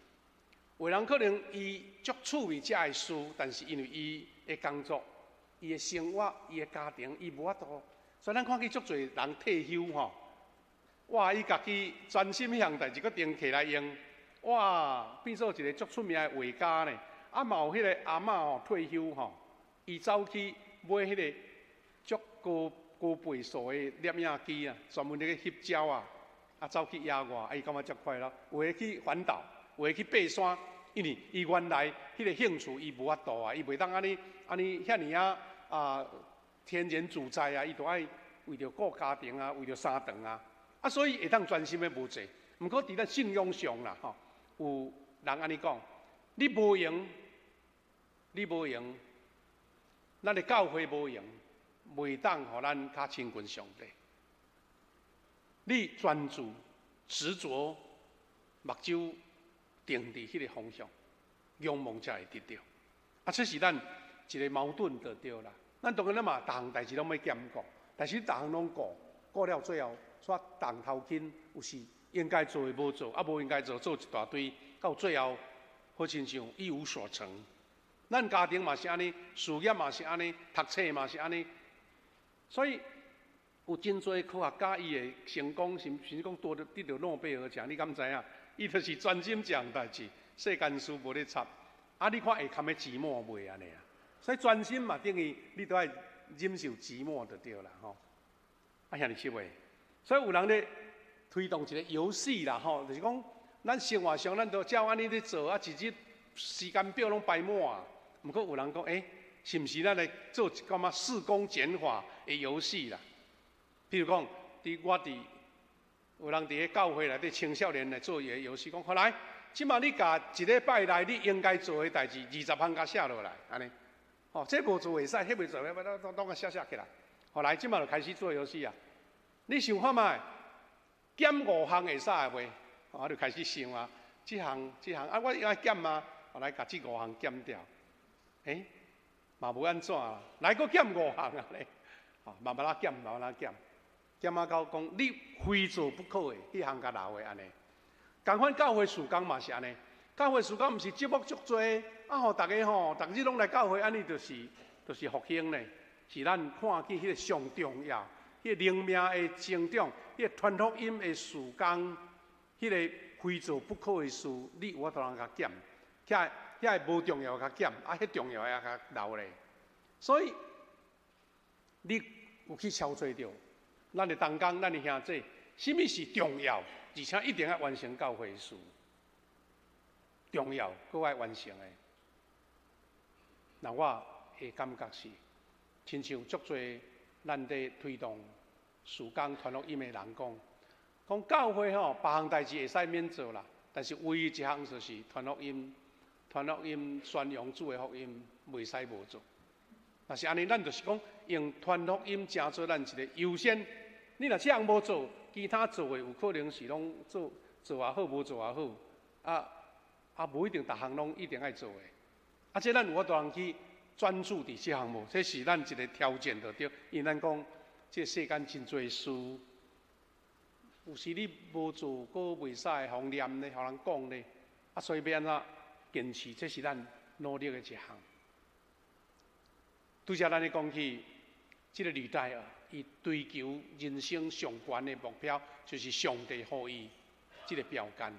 有人可能伊足趣味這个事，但是因為伊的工作、伊的生活、伊的家庭，伊無法度。所以咱看見足濟人退休吼，哇！伊家己專心彼項代誌，閣定摕來用，哇！變做一個足出名的畫家呢。啊，嘛有彼個阿嬤吼退休吼，伊走去買彼個足高高倍數的攝影機啊，專門咧去翕照啊，啊走去野外，啊伊感覺足快樂。有的去環島，有的去爬山，因為伊原來彼個興趣伊無法度啊，伊袂當按呢按呢遐爾仔啊天然自在啊，伊都愛為著顧家庭啊，為著三頓啊，啊所以會當專心的無濟。毋過佇咱信仰上啦，吼，有人按呢講，你無閒，你無閒，咱的教會無閒，袂當予咱較親近上帝。你專注執著，目睭定佇彼個方向，仰望才會得著。啊，這是咱一個矛盾就對啦。咱當然咱嘛，逐項代誌攏欲兼顧，但是逐項攏顧，顧了最後，煞當頭輕，有時應該做的無做，啊無應該做做一大堆，到最後好親像一無所成。咱家庭嘛是按呢，事業嘛是按呢，讀冊嘛是按呢，所以有真濟科學家伊會成功，甚甚至講得得著諾貝爾獎，你敢知影？伊就是專心一項代誌，世間事無咧插。啊，你看會堪會寂寞袂按呢啊？所以專心嘛，等於你都愛忍受寂寞就對啦吼。啊，兄弟姊妹，所以有人咧推動一個遊戲啦吼，就是講咱生活上咱都照按呢咧做啊，一日時間表攏排滿啊。毋過有人講，欸，是毋是咱來做一寡仔事工減法的遊戲啦？譬如講，佇我佇有人佇咧教會內底青少年來做伊的遊戲，講好來，這馬你共一禮拜內你應該做的代誌20項共寫落來，按呢，吼，這無做會使，彼袂做，攏攏共寫寫起來。好來，這馬就開始做遊戲啊！你想看覓？減五項會使袂？我就開始想啊，這項這項啊，我愛減啊，我來共這五項減掉。欸，嘛無按怎啊，來閣減五項啊咧，吼，慢慢仔減，慢慢仔減，減啊到講你非做不可的，彼項共留的按呢。仝款教會事工嘛是按呢，教會事工毋是節目足濟，啊予逐家吼，逐日攏來教會，按呢就是復興咧，是咱看見彼个上重要，彼个靈命的成長，彼个傳福音的事工，彼个非做不可的事，你有法度通共減，遐遐個無重要共減，啊，彼重要的共留咧。所以你有去操作著，咱的同工，咱的兄弟，啥物是重要，而且一定愛完成教會的事，重要，閣愛完成的。那我的感覺是，親像足濟咱佇推動事工傳福音的人講，講教會吼，別項代誌會使免做啦，但是唯一一項就是傳福音，傳福音宣揚主的福音，袂使無做。若是按呢，咱就是講用傳福音成做咱一個優先。你若這項無做，其他做的有可能是攏做做也好，無做也好，啊啊，無一定逐項攏一定愛做的。啊，這咱有法度通去專注佇這項無？這是咱一個挑戰就對。因為咱講，這世間真濟事，有時你無做，閣袂使予人念咧，予人講咧。啊，所以欲按怎堅持，這是咱努力的一項。拄才咱咧講起這個呂大樂，伊追求人生上懸的目標，就是上帝予伊這個標桿。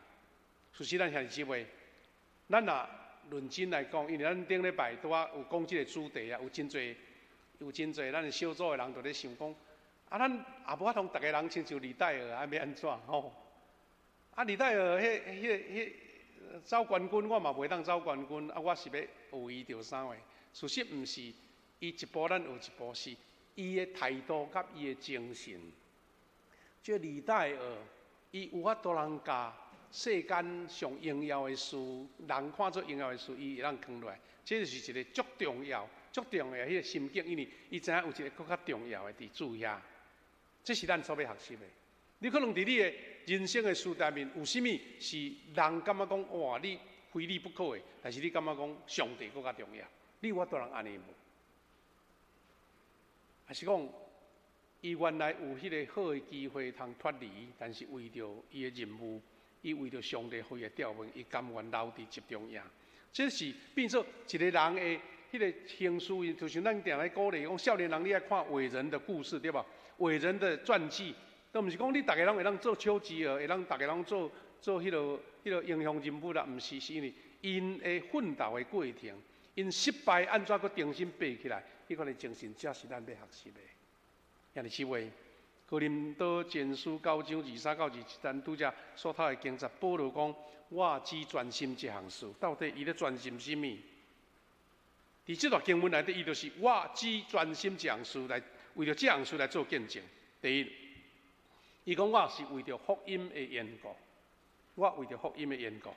事實咱兄弟姊妹，咱若認真來講，因為咱頂禮拜拄仔有講這個主題啊，有真濟有真濟咱的小組的人就咧想講，啊，咱也無法度逐个人親像呂大樂啊，欲按怎吼？啊，呂大樂彼、彼、彼走冠軍，我嘛袂當走冠軍，啊，我是欲學伊著啥貨？事實毋是，伊一步咱學一步，是伊的態度佮伊的精神。這呂大樂，伊有法度通共世間上榮耀的事，人看做榮耀的事，伊會當囥落來，這就是一個足重要、足重要彼個心境，因為伊知影有一個閣較重要的佇主遐，這是咱所欲學習的。你可能佇你的人生的事內面，有啥物是人感覺講哇，你非你不可的，但是你感覺講上帝閣較重要，你有法度通按呢無？還是講，伊原來有彼個好的機會通脫離，但是為著伊的任務，伊為著上帝予伊的調任，伊甘願留佇集中營。這是變做一個人的彼個行事，就像咱定咧鼓勵講，少年人你愛看偉人的故事，對無？偉人的傳記，都毋是講你逐个攏會當做丘吉爾，會當逐个攏做做彼个彼个英雄人物啦，毋是，是因為𪜶的奮鬥的過程，𪜶失敗按怎閣重新爬起來，彼款的精神，才是咱欲學習的。兄弟姊妹，哥林多前書9章23到27，咱拄才所讀的經節，保羅講：我只專心這項事。到底伊咧專心啥物？佇這段經文內底，伊就是我只專心這項事來，為著這項事來做見證。第一，伊講我是為著福音的緣故，我為著福音的緣故，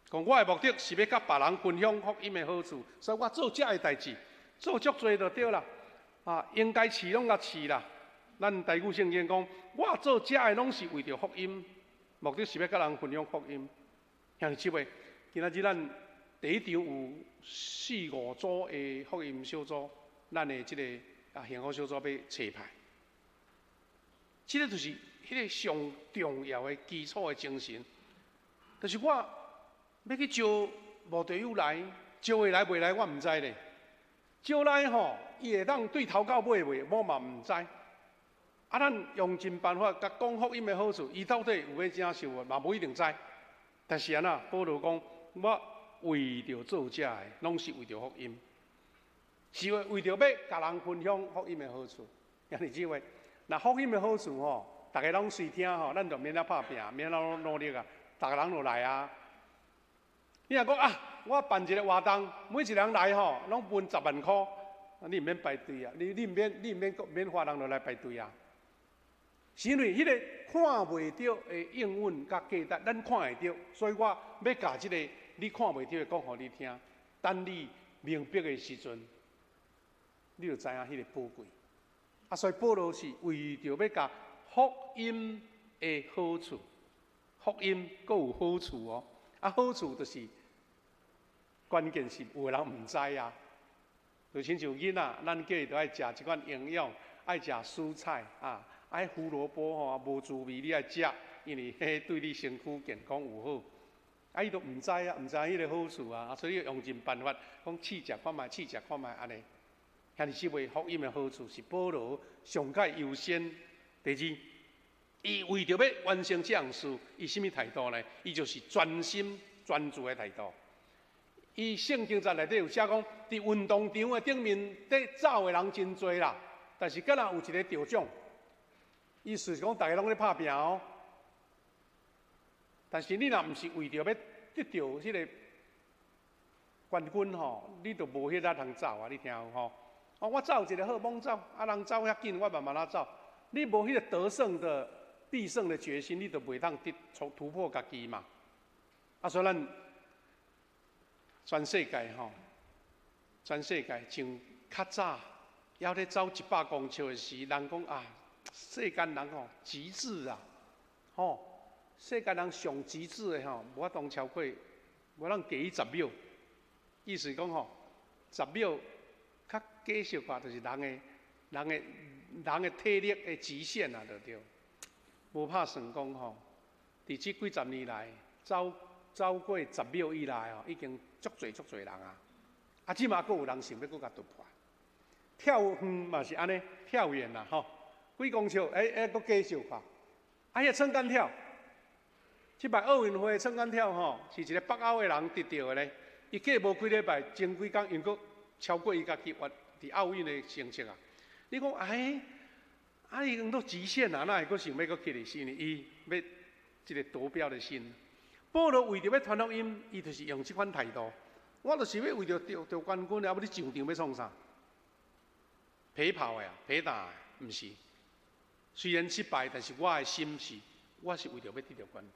講我的目的是欲佮別人分享福音的好處，所以我做這个代誌，做足濟就對啦。啊，應該飼攏共飼啦。咱台語聖經講，我做這个攏是為著福音，目的是欲佮人分享福音。兄弟姊妹，今仔日咱第一場有四五組的福音小組，咱的這個啊幸福小組欲齊排，這個就是彼個上重要的基礎的精神，就是我欲去招慕道友來，招會來袂來我毋知咧。招來吼，伊會當對頭到尾袂，我嘛毋知。啊，咱用盡辦法共講福音的好處，伊到底有欲接受無，嘛無一定知。但是按怎，保羅講，我為著做這个，攏是為著福音，是為為著欲共人分享福音的好處。兄弟姊妹，若福音的好處吼，逐个攏隨聽吼，咱就免咧拍拼，免咧努力啊，逐个人就來啊。你若講啊，我辦一個活動，每一個人來吼，攏分10萬箍，你毋免排隊啊，你你毋免你毋免免花人就來排隊啊。是因為彼个看袂著的應允佮價值，咱看會著，所以我欲共這个你看袂著的講予你聽。等你明白的時陣，你就知影彼个寶貴。啊，所以保羅是為著欲共福音的好處，福音閣有好處哦。啊，好處就是關鍵是有的人毋知啊。就親像囡仔，咱叫伊著愛食這款營養，愛食蔬菜啊，愛胡蘿蔔吼，無滋味你愛食，因為彼對你身軀健康有好。啊，伊都毋知啊，毋知彼個好處啊，所以用盡辦法講試食看覓，試食看覓按呢。兄弟姊妹，福音的好處是保羅上蓋優先。第二，伊為著欲完成這項事，伊啥物態度呢？伊就是專心專注的態度。伊聖經節內底有寫講，佇運動場的頂面佇走的人真濟啦，但是敢若有一个得獎。意思是講，逐个攏咧拍拚哦。但是你若毋是為著欲得著彼个冠軍吼，你就無彼力通走啊！你聽有吼？哦，我走一个好，猛走，啊人走遐緊，我慢慢仔走。你無彼个得勝的必勝的決心，你就袂當得突破家己嘛。啊，所以咱全世界吼，全世界從較早猶咧走100公尺的時，人講啊，世間人吼極致啊，吼。世間人上極致的吼，無法度超過，無法度低於十秒。意思講吼，十秒較加小可，就是人的體力的極限啊，就對。無拍算講吼，佇這幾十年來，走過十秒以內吼，已經足濟足濟人啊。啊，這馬閣有人想欲閣共突破。跳遠嘛是按呢，跳遠啦吼，幾公尺，欸欸，閣加小可。啊，彼个撐桿跳。這擺奧運會撐桿跳吼，是一个北歐的人得著的咧。伊過無幾禮拜，前幾工又閣超過伊家己原佇奧運的成績啊！你講哎，啊已經都極限啊，哪會閣想欲閣起來？是因為伊欲這个奪標的心。保羅為著欲傳福音，伊就是用這款態度。我就是欲為著得著冠軍，啊欲你上場欲創啥？陪跑的啊，陪打的，毋是。雖然失敗，但是我的心是，我是為著欲得著冠軍。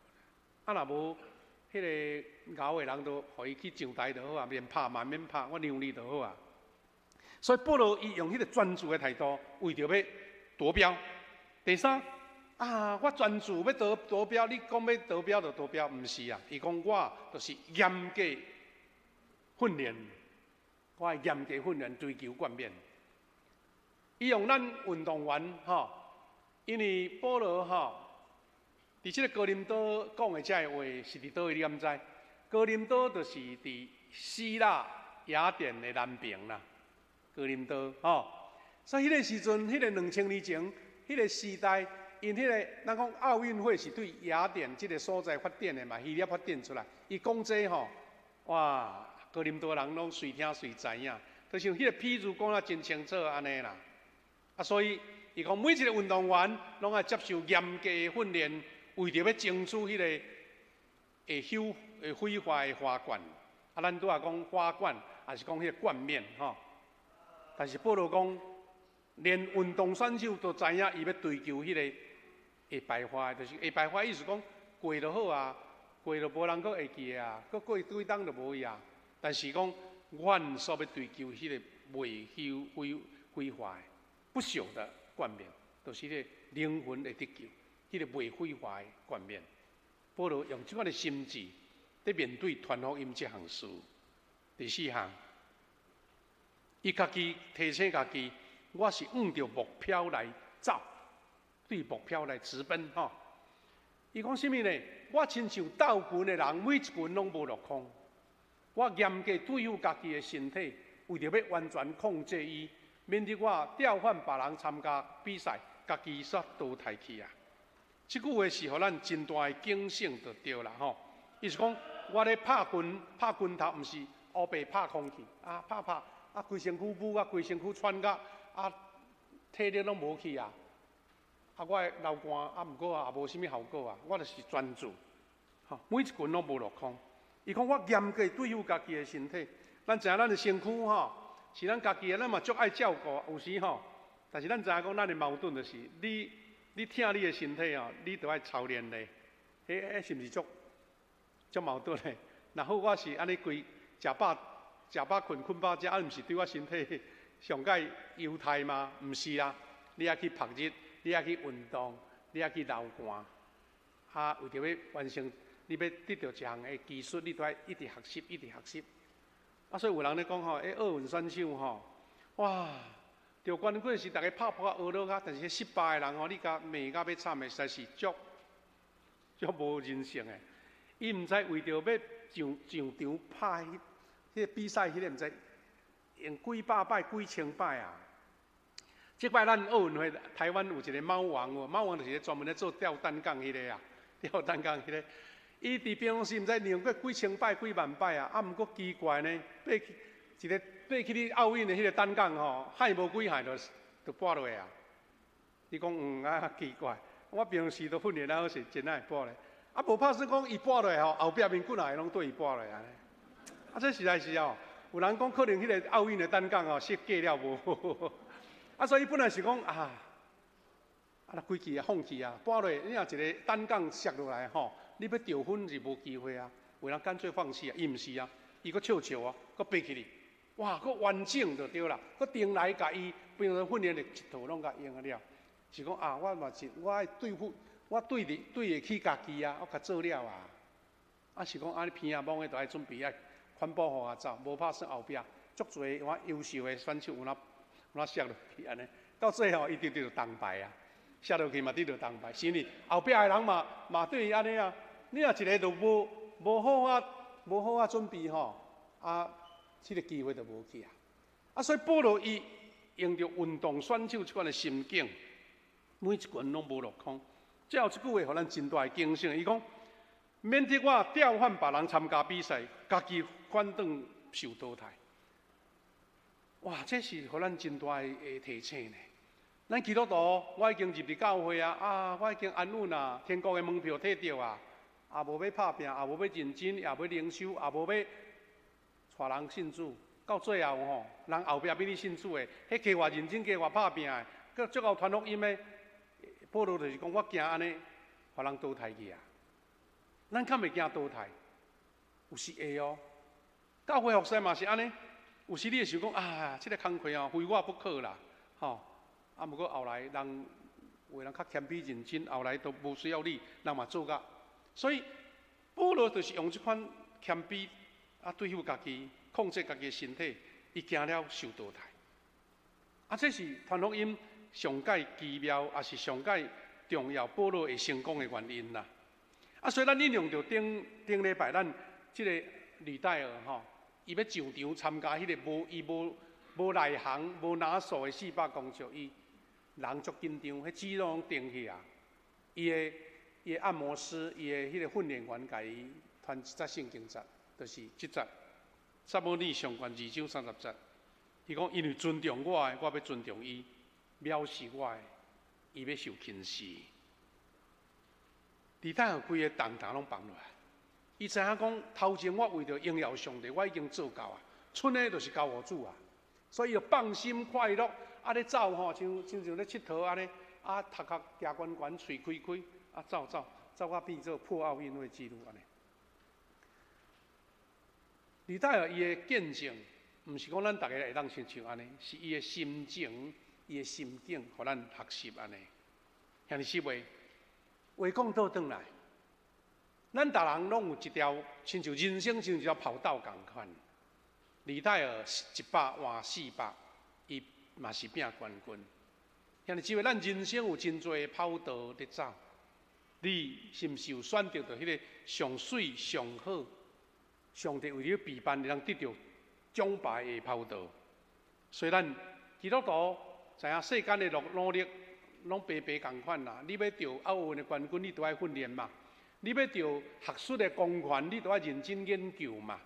啊，若無彼个𠢕的人，就予伊去上台就好啊，免拍嘛免拍，我讓你就好啊。所以保羅伊用彼个專注的態度，為著欲奪標。第三，啊，我專注欲奪標，你講欲奪標就奪標，毋是啊。伊講我就是嚴格訓練，我會嚴格訓練追求冠冕。伊用咱運動員吼，因為保羅吼，佇這个哥林多講的這个話是佇佗位？你敢知？哥林多就是佇希臘雅典的南邊啦。哥林多吼，所以彼个時陣，彼个2000年前，彼个時代，𪜶彼个咱講奧運會是對雅典這个所在發展的嘛，希臘發展出來。伊講這吼，哇，哥林多人攏隨聽隨知影，就像彼个譬喻講得真清楚按呢啦。啊，所以伊講每一个運動員攏愛接受嚴格的訓練。為著欲爭取彼个會朽會毀壞的花冠，啊，咱拄仔講花冠，也是講彼个冠冕吼。但是保羅講，連運動選手都知影，伊欲追求彼个會敗壞，就是會敗壞，意思講過就好啊，過就無人閣會記得啊，閣過幾冬就無去啊。但是講，阮所欲追求彼个袂朽毀壞、不朽的冠冕，就是彼个靈魂會得救。彼个袂毀壞的冠冕，保羅用這款的心志，佇面對傳福音這項事。第四項，伊家己提醒家己，我是向著目標來走，對目標來直奔吼。伊講啥物呢？我親像鬥拳的人，每一拳攏無落空。我嚴格對付家己的身體，為著欲完全控制伊，免得我調換別人參加比賽，家己煞淘汰去啊！這句話是予咱真大的警醒，就對啦吼。伊是講，我咧拍拳，拍拳頭，毋是烏白拍空氣，啊拍拍，啊規身軀舞啊，規身軀喘甲，啊體力攏無去啊。啊，我會流汗，啊毋過也無啥物效果啊。我就是專注，吼，每一拳攏無落空。伊講我嚴格對付家己的身體，咱知影咱的身軀吼，是咱家己的，咱嘛足愛照顧，有時吼。但是咱知影講，咱的矛盾就是你。你疼你的身體哦，你就愛操練咧。彼是毋是足足矛盾的？若好，我是按呢規食飽食飽睏，睏飽食，啊，毋是對我身體上蓋猶太嗎？毋是啊，你愛去曝熱，你愛去運動，你愛去流汗，啊，為著欲完成，你欲得著一項的技術，你都愛一直學習，一直學習。啊，所以有人咧講吼，奧運選手吼，哇，得冠軍時，逐家拍噗仔呵咾啊，但是彼失敗的人吼，你共罵甲欲慘的，實在是足足無人性的。伊毋知為著欲上上場拍彼個比賽，彼個毋知用幾百擺、幾千擺啊！這擺咱奧運會，台灣有一個貓王哦，貓王就是專門咧做吊單槓彼個啊，吊單槓彼個。伊佇平常時毋知練過幾千擺、幾萬擺啊！啊，毋過奇怪呢，爬去一個爬去咧奧運的彼個單槓吼，害無幾下就跌落啊！你講啊奇怪，我平常時都訓練了好勢，真愛跌咧。啊，無拍算講伊跌落吼，後壁面幾若个攏對伊跌落按呢。啊，這實在是哦，有人講可能彼個奧運的單槓吼設計了無好，啊，所以本來是講啊，啊，若規氣啊放棄啊，跌落，你若一個單槓摔落來吼，你欲得分是無機會啊。有人乾脆放棄啊，伊毋是啊，伊閣笑笑哦，閣爬起來，哇，閣完整就對啦，閣轉來共伊平常訓練的一套攏共用啊了，是講啊，我嘛是我愛對付。我對得對會起家己啊，我較做了啊。啊是講啊，你鼻仔摸的都愛準備愛環保予啊走，無拍算後壁足濟我優秀的選手有哪有哪摔落去按呢？到最後伊得著銅牌啊，摔落去嘛得著銅牌，是毋是？後壁的人嘛嘛對伊按呢啊。你若一个都無無好啊，無好啊準備吼，啊，這個機會就無去啊。啊，所以保羅伊用著運動選手這款的心境，每一拳攏無落空。最後這句話，予咱真大的警醒。伊講，免得我調反別人參加比賽，家己反轉受淘汰。哇！這是予咱真大的提醒呢。咱基督徒，我已經入佇教會啊，啊，我已經安穩啊，天國的門票摕著啊，也無欲拍拚，也無欲認真，也無欲靈修，也無欲帶人信主。到最後吼，人後壁比你信主的，彼加偌認真，加偌拍拚的，閣足𠢕傳福音的。保羅就是講，我驚按呢，予人淘汰去啊！咱較袂驚淘汰，有時會哦。教會服侍嘛是按呢，有時你會想講啊，這個工課哦，非我不可啦，吼。啊，毋過後來人有的人較謙卑認真，後來都無需要你，人嘛做甲。所以保羅就是用這款謙卑啊，對付家己，控制家己的身體，伊驚了受淘汰。啊，這是傳福音上蓋奇妙，也是上蓋重要，保羅會成功的原因啦。啊，所以咱引用著頂頂禮拜咱這個呂戴爾吼，伊欲上場參加彼個無伊無無內行、無拿手的400公尺，伊人足緊張，彼肌肉攏定去啊。伊的伊的按摩師、伊的彼個訓練員共伊傳一節聖經節，就是這節撒母耳上卷二章三十節。伊講因為尊重我的，我欲尊重伊；藐視我的，伊欲受輕視。呂戴爾規个重擔攏放落來，伊知影講頭前我為著榮耀上帝，我已經做到啊，賰的就是交予主啊，所以伊就放心快樂，啊咧走吼，像親像咧𨑨迌按呢，啊頭殼舉懸懸，喙開開，啊走走走到變做破奧運會紀錄按呢。呂戴爾伊的見證，毋是講咱逐个會當親像按呢，是伊的心情、伊的心境，予咱學習按呢。兄弟姊妹，話講倒轉來，咱逐人攏有一條，親像人生像一條跑道仝款。呂戴爾100換400，伊嘛是拼冠軍。兄弟姊妹，咱人生有真濟跑道佇走，你是毋是有選擇著彼个上媠、上好？上帝為你備辦，會當得著獎牌的跑道。所以咱基督徒知影世間的努努力攏白白仝款啦。你欲得奧運的冠軍，你都愛訓練嘛；你欲得學術的光環，你都愛認真研究嘛。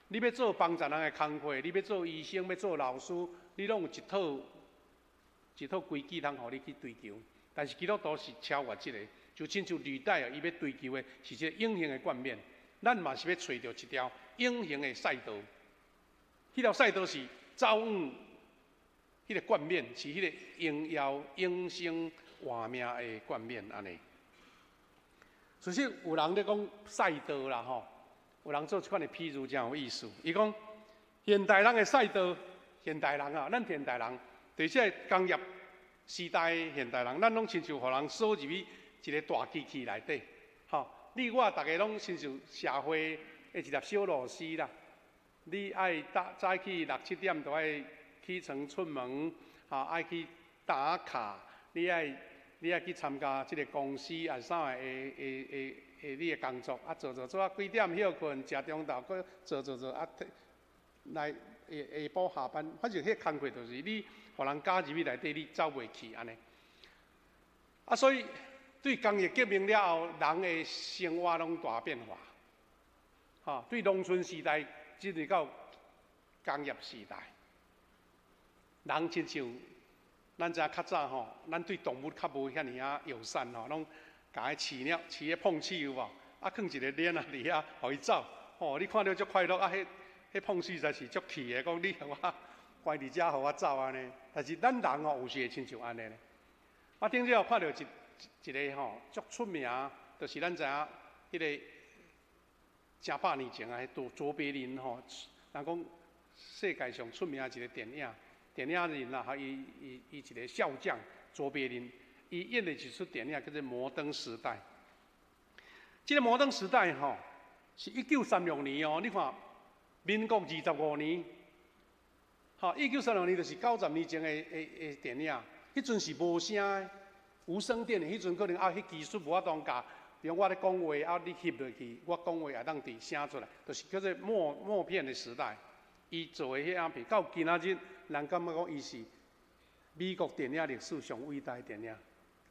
你欲做幫助人的工課，你欲做醫生，欲做老師，你攏有一套一套規矩通予你去追求。但是基督徒是超越這個，就親像呂戴爾，伊欲追求的是這個永恆的冠冕。咱嘛是欲揣著一條永恆的賽道，彼條賽道是走往彼個冠冕，是彼個榮耀永生活命的冠冕按呢。其實有人咧講賽道啦吼，有人做這款的譬喻誠有意思。伊講現代人的賽道，現代人啊，咱現代人，佇這个工業時代的現代人，咱攏親像予人鎖入去一个大機器內底，吼，你我逐个攏親像社會的一粒小螺絲啦。你愛早早起六七點就愛起床出門，吼，愛去打卡，你愛去參加這个公司啊啥的的你的工作，啊做做做啊幾點歇睏，食中晝，閣做做做啊，來下下晡下班，反正彼工課就是你，予人加入去內底，你走袂去按呢。啊，所以對工業革命了後，人的生活攏大變化。吼，對農村時代進入到工業時代，人親像咱知影較早吼，咱對動物較無遐爾仔友善吼，攏共伊飼了，飼彼碰鼠有無？啊，囥一个鏈仔佇遐，予伊走，吼，你看著足快樂啊！彼碰鼠實在是足氣的，講你予我關佇遮，予我走按呢。但是咱人吼有時會親像按呢呢。我頂日看著一个吼足出名，就是咱知影彼个成百年前啊，彼卓別林吼，人講世界上出名一个電影，電影人啦，哈，伊一个笑匠卓別林，伊演的一齣電影叫做《摩登時代》。這个《摩登時代》吼，是1936年哦，你看民國25年，吼，1936年就是90年前的電影，彼陣是無聲的，無聲電影，彼陣可能啊，彼技術無法度教，比如我咧講話啊，你翕落去，我講話會當佇聲出來，就是叫做默片的時代。伊做的彼影片，到今仔日，人感覺講伊是美國電影歷史上偉大的電影，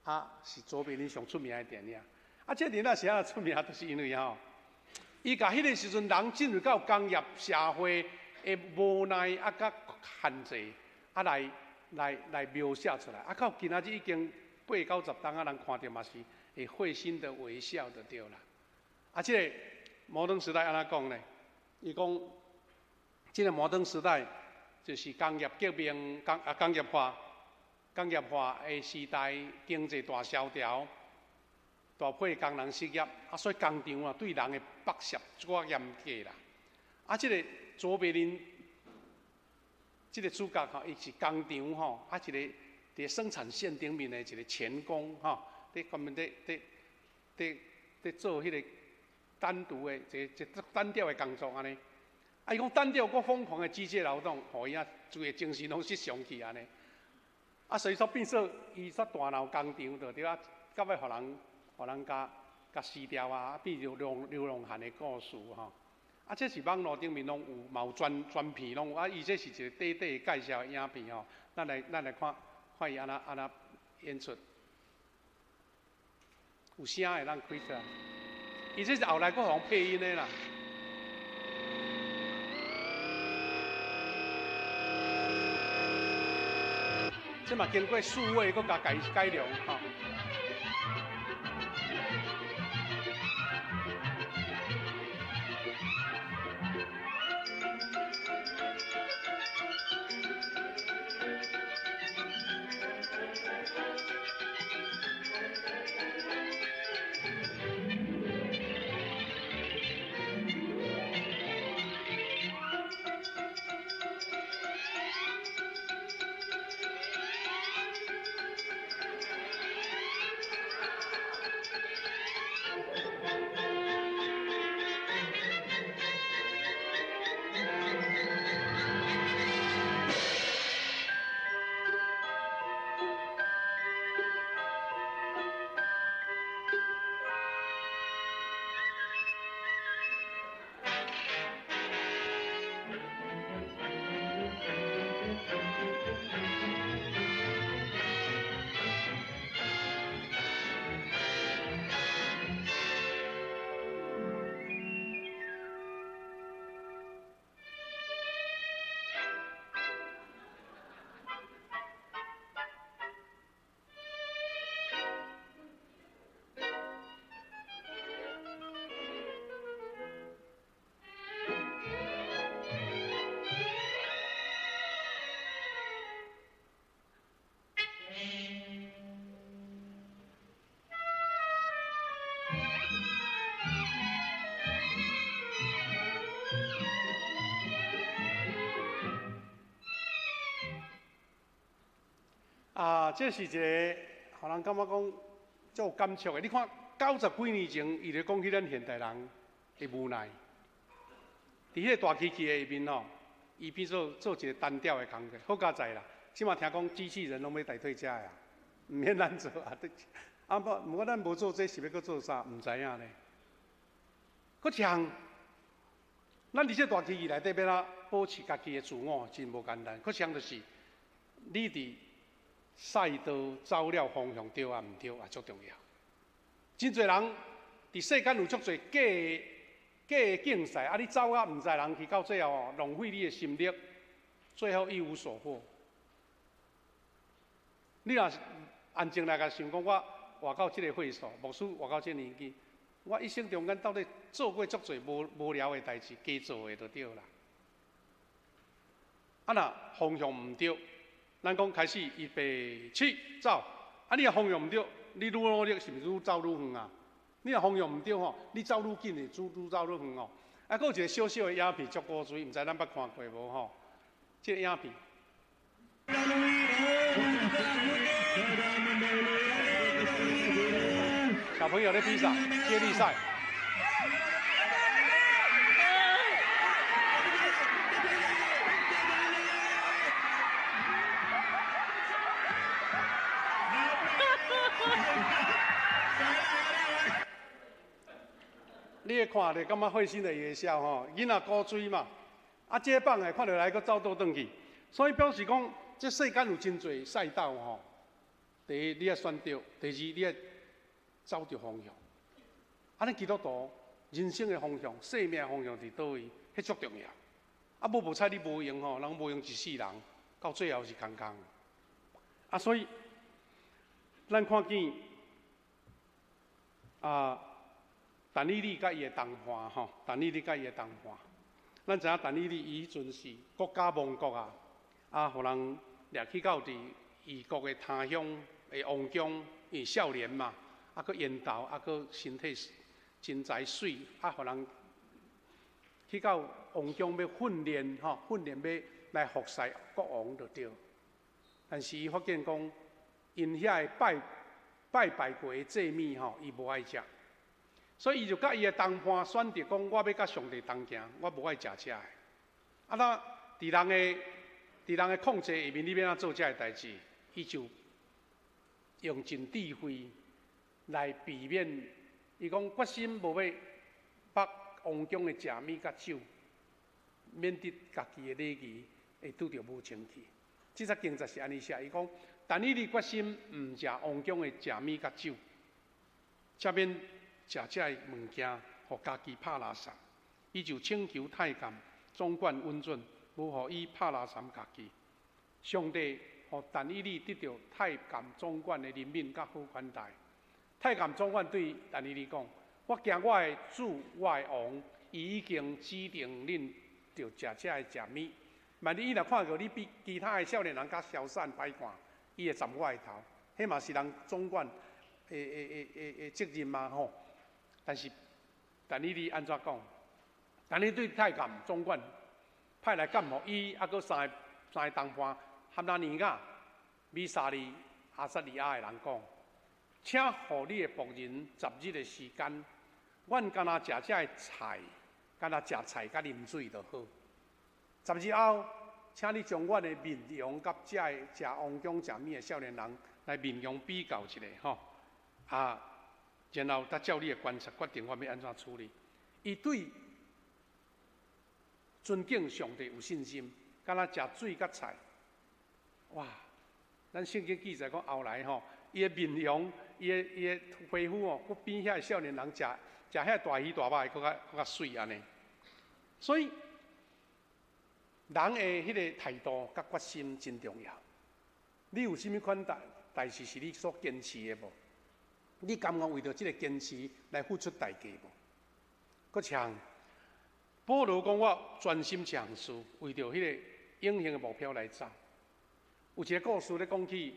啊，是卓別林上出名的電影。啊，這電影是按怎出名，就是因為吼，伊共彼个時陣人進入到工業社會的無奈啊，佮限制啊，來描寫出來。啊，到今仔日已經八九十冬啊，人看著嘛是會會心的微笑就對啦。啊，這个摩登時代按怎講呢？伊講，這个摩登時代就是工業革命、工業化的時代，經濟大蕭條，大批工人失業，啊，所以工廠啊對人的剝削足夠嚴格啦。啊，這个卓別林，這个主角吼，伊是工廠吼，啊一个佇生產線頂面的一个鉗工吼，佇專門佇做彼个單獨的一個單調的工作按呢。啊，伊講單調閣瘋狂的機械勞動，予伊啊規个精神攏失常去按呢。啊，所以說變做伊煞大鬧工廠，就對啊，到尾予人共死掉啊，變做流浪漢的故事吼。啊，這是網路頂面攏有，嘛有專片攏有。啊，伊這是一個短短的介紹的影片吼。咱來看，看伊按怎按怎演出。有聲會當開出來。伊這是後來閣予人配音的啦。這嘛經過數位閣共改良吼。啊，這是一個，予人感覺講足有感觸的。你看九十幾年前，伊就講起咱現代人的無奈。佇彼個大機器的下面吼，伊變做做一個單調的工作。好佳哉啦，這馬聽講機器人攏欲代替這的啊，毋免咱做啊。啊，毋過咱無做這，是欲閣做啥？毋知影咧。閣一項，咱佇這大機器內底欲按怎保持家己的自我，真無簡單。閣一項就是，你佇賽道走了方向對抑毋對，也足重要。真濟人佇世間有足濟假的假的競賽，啊！你走啊，毋知人去，到最後浪費你的心力，最後一無所獲。你若是安靜來共想講，我活到這个歲數，牧師活到這个年紀，我一生中間到底做過足濟無無聊的代誌，加做的就對啦。啊，若方向毋對，咱講開始預備起走，啊，你若方向毋對，你愈努力是毋是愈走愈遠啊？你若方向毋對吼，你走愈緊會愈走愈遠哦。啊，閣有一個小小的影片足古錐，毋知咱捌看過無吼？這個影片。小朋友咧比賽，接力賽。你會看著感覺會心的一笑吼，囡仔古錐嘛，啊，這放的看著來閣走倒轉去，所以表示講，這世間有真濟賽道吼。第一，你愛選對；第二，你愛走對方向。啊，咱基督徒人生的方向、生命的方向佇佗位，彼足重要。啊，無無彩你無閒吼，人無閒一世人，到最後是空空。啊，所以咱看見啊，但以理佮伊的同伴吼，但以理佮伊的同伴，咱知影但以理伊彼陣是國家亡國啊，啊，予人掠去到佇異國的他鄉的王宮，因為少年嘛，啊，閣緣投，啊，閣身體身材媠，啊，予人去到王宮欲訓練吼，訓練欲來服侍國王就對。但是伊發現講，𪜶遐的拜拜拜過的祭物吼，伊無愛食，所以伊就佮伊的同伴選擇講，我欲佮上帝同行，我無愛食這的。啊，那佇人的控制下面，你欲按怎做這个代誌？伊就用盡智慧來避免。伊講決心無欲捌王宮的食物佮酒，免得家己的禮儀會拄著無清氣。這節經節是按呢寫，伊講：但以理決心毋食王宮的食物佮酒，才免食這个物件，予家己拍垃圾。伊就請求太監總管允准，無予伊拍垃圾家己。上帝予但以理得著太監總管的憐憫佮好款待。太監總管對但以理講：我驚我的主，我的王，伊已經指定恁著食這个食物。萬一伊若看著你比其他的少年人較瀟灑歹看，伊會斬我的頭。彼嘛是人總管的責任嘛吼。但是但以理按怎講？但以理對太監總管派來監護伊，猶閣三个同伴，哈拿尼亞、米沙利、亞撒利亞的人講：請予你的僕人十日的時間，阮干焦食這个菜，干焦食菜佮啉水就好。十日後，請你將阮的面容佮這个食王宮食物的少年人來面容比較一下吼。啊，然後才照你的觀察決定我欲按怎處理。伊對尊敬上帝有信心，敢若食水佮菜。哇！咱聖經記載講後來吼，伊的面容，伊的皮膚吼，閣比遐个少年人食食遐大魚大肉的閣較閣較媠按呢。所以人的彼個態度佮決心真重要。你有啥物款代誌是你所堅持的無？你甘願為著這个堅持來付出代價無？閣像保羅講，我專心這項事，為著彼個永恆的目標來走。有一個故事咧講起，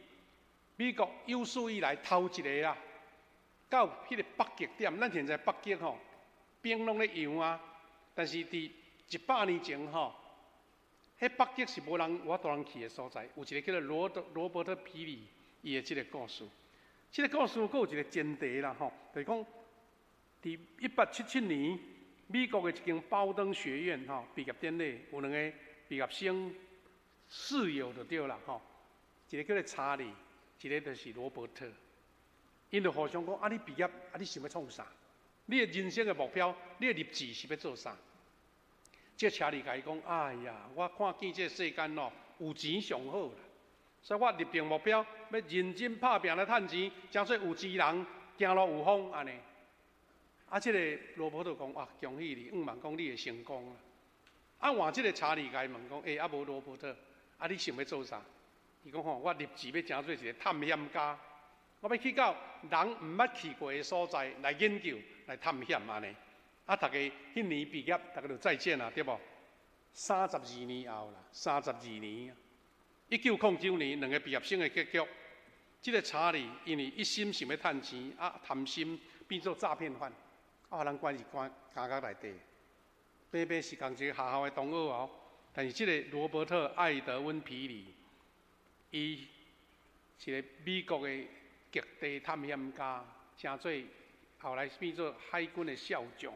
美國有史以來頭一個啦，到彼個北極點，咱現在北極吼冰攏咧融啊，但是佇100年前吼，彼北極是無人有法度人去的所在。有一個叫做羅伯特皮里，伊的這个故事。這个故事閣有一个前提啦，吼，就是講，佇1877年，美國的一間包登學院吼畢業典禮，有兩個畢業生室友就對啦，吼，一個叫做查理，一個就是羅伯特。𪜶就互相講：啊，你畢業，啊，你想欲創啥？你的人生的目標，你的立志是欲做啥？這查理共伊講：哎呀，我看見這世間哦，有錢上好啦，所以我立定目標，欲認真拍拚來趁錢，成做有錢人，行路有風按呢。啊，這个羅伯特講：哇，恭喜你，向望講你會成功啦。啊，換這个查理共伊問講：欸，啊無羅伯特，啊你想欲做啥？伊講吼，我立志欲成做一个探險家，我欲去到人毋捌去過的所在來研究、來探險按呢。啊，逐家彼年畢業，逐家就再見啦，對無？32年後啦，三十二年，1909年，兩个畢業生的結局，這个查理因為一心想欲趁錢，啊貪心變做詐騙犯，啊，予人關入關監獄內底。平平是仝一个學校的同學哦，但是這个羅伯特愛德溫皮里，伊是个美國的極地探險家，成做後來變做海軍的少將。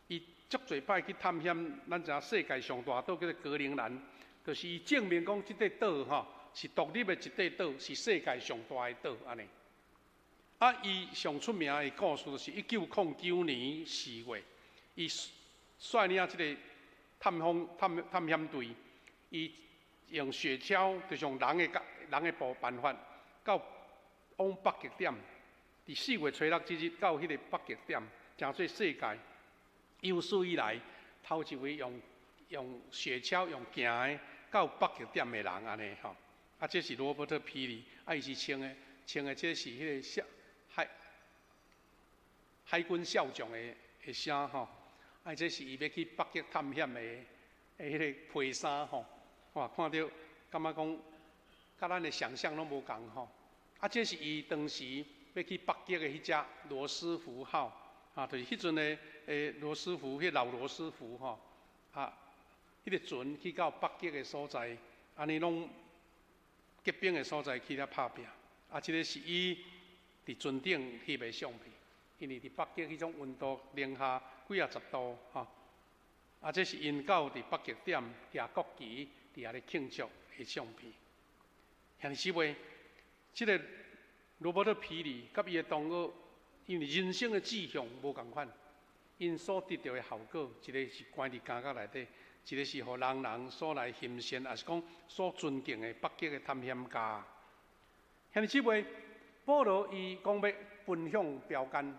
伊足濟擺去探險，咱知影世界上大島叫做格陵蘭，就是伊證明講這塊島吼是獨立的一塊島，是世界上大的島按呢。啊，伊上出名的故事就是1909年4月，伊率領這个探訪探探險隊，伊用雪橇，就是用人的人的步辦法，到往北極點，佇4月初六這日到彼个北極點，成做世界有史以來頭一位用用雪橇用行的到北極點的人按呢吼。啊，這是羅伯特皮里，啊，伊是穿的穿的這是彼个少海海軍少將的的衫吼。啊，這是伊欲去北極探險的的彼个皮衫吼。哇，看著感覺講，佮咱的想象攏無仝吼。啊，這是伊當時欲去北極的彼隻羅斯福號，啊，就是彼陣的羅斯福，彼老羅斯福吼，啊，彼个船去到北極的所在，按呢攏結冰的所在去遐拍拚。啊，這个是伊佇船頂翕的相片，因為佇北極彼種溫度零下幾仔十度吼。啊，這是𪜶到佇北極點舉國旗佇遐咧慶祝的相片。兄弟姊妹，這个羅伯特皮里佮伊的同學，因為人生的志向無仝款，𪜶所得著的效果，一个是關佇監獄內底，一个是予人人所來欣羨，抑是講所尊敬的北極的探險家。兄弟姊妹，保羅伊講欲奔向標杆，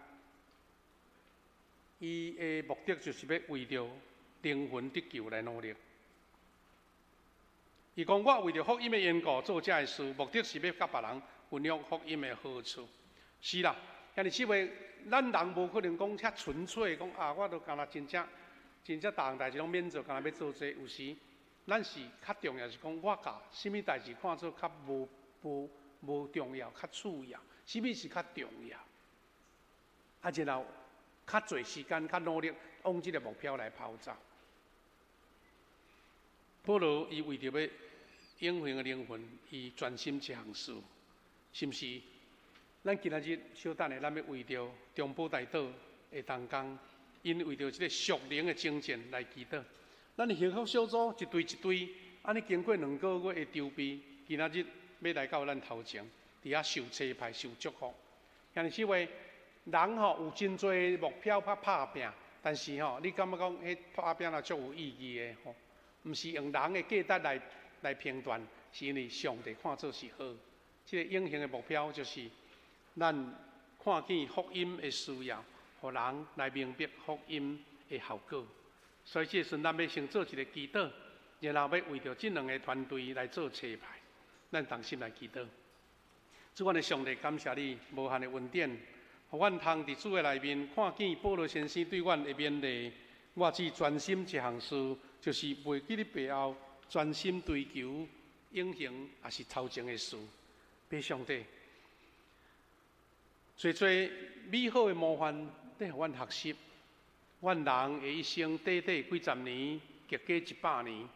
伊的目的就是欲為著靈魂得救來努力。伊講我為著福音的緣故做這个事，目的是欲佮別人分享福音的好處。是啦，兄弟姊妹，咱人無可能講遮純粹講啊，我都干焦真正真正逐項代誌攏免做，干焦欲做這個。有時，咱是較重要是講，我共啥物代誌看做較無無無重要，較次要，啥物是較重要？啊，然後較濟時間、較努力往這个目標來跑走。保羅伊為著欲永恆的靈魂，伊專心這項事，是毋是？咱今仔日小等下，咱欲為著中保大島的同工，𪜶為著這个屬靈的征戰來祈禱。咱的幸福小組一隊一隊，按呢經過2個月的籌備，今仔日欲來到咱頭前，佇遐受差派、受祝福。兄弟姊妹，人吼有真濟目標欲拍拚，但是吼，你感覺講彼拍拚若足有意義的吼？毋是用人的價值來來評斷，是因為上帝看做是好。這个永恆的目標就是咱看見福音的需要，予人來明白福音的效果。所以這時陣咱欲先做一个祈禱，然後欲為著這兩个團隊來做差派。咱同心來祈禱。主，阮的上帝，感謝你無限的恩典，予阮通佇主的內面看見保羅先生對阮的勉勵。我只專心一項事，就是袂記得背後，專心追求永恆，抑是頭前的事。父上帝，濟濟美好的模範，咧予阮學習。阮人的一生短短幾十年，極加100年，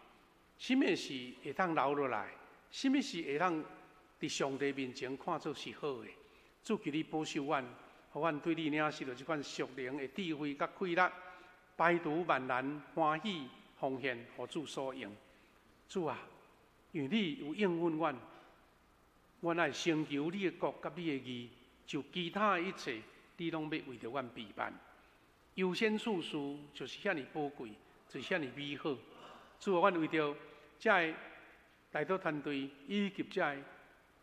啥物是會當留落來？啥物是會當佇上帝面前看做是好的。主求你保守阮，予阮對你領受著這款屬靈的智慧佮氣力，排除萬難，歡喜奉獻，予主所用。主啊，因為你有應允阮，阮愛先求你的國佮你的義，就其他的一切，你攏欲為著阮備辦。優先次序就是遐爾寶貴，就是遐爾美好。主啊，阮為著這个代禱團隊以及這个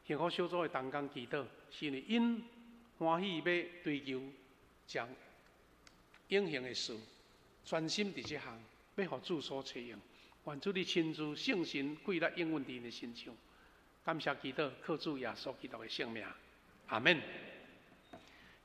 幸福小組的同工祈禱，是因為𪜶歡喜欲追求這永恆的事，專心佇這項，欲予主所採用。願主你親自聖神氣力應允佇𪜶的身上。感謝祈禱，靠主耶穌基督的聖名，阿門。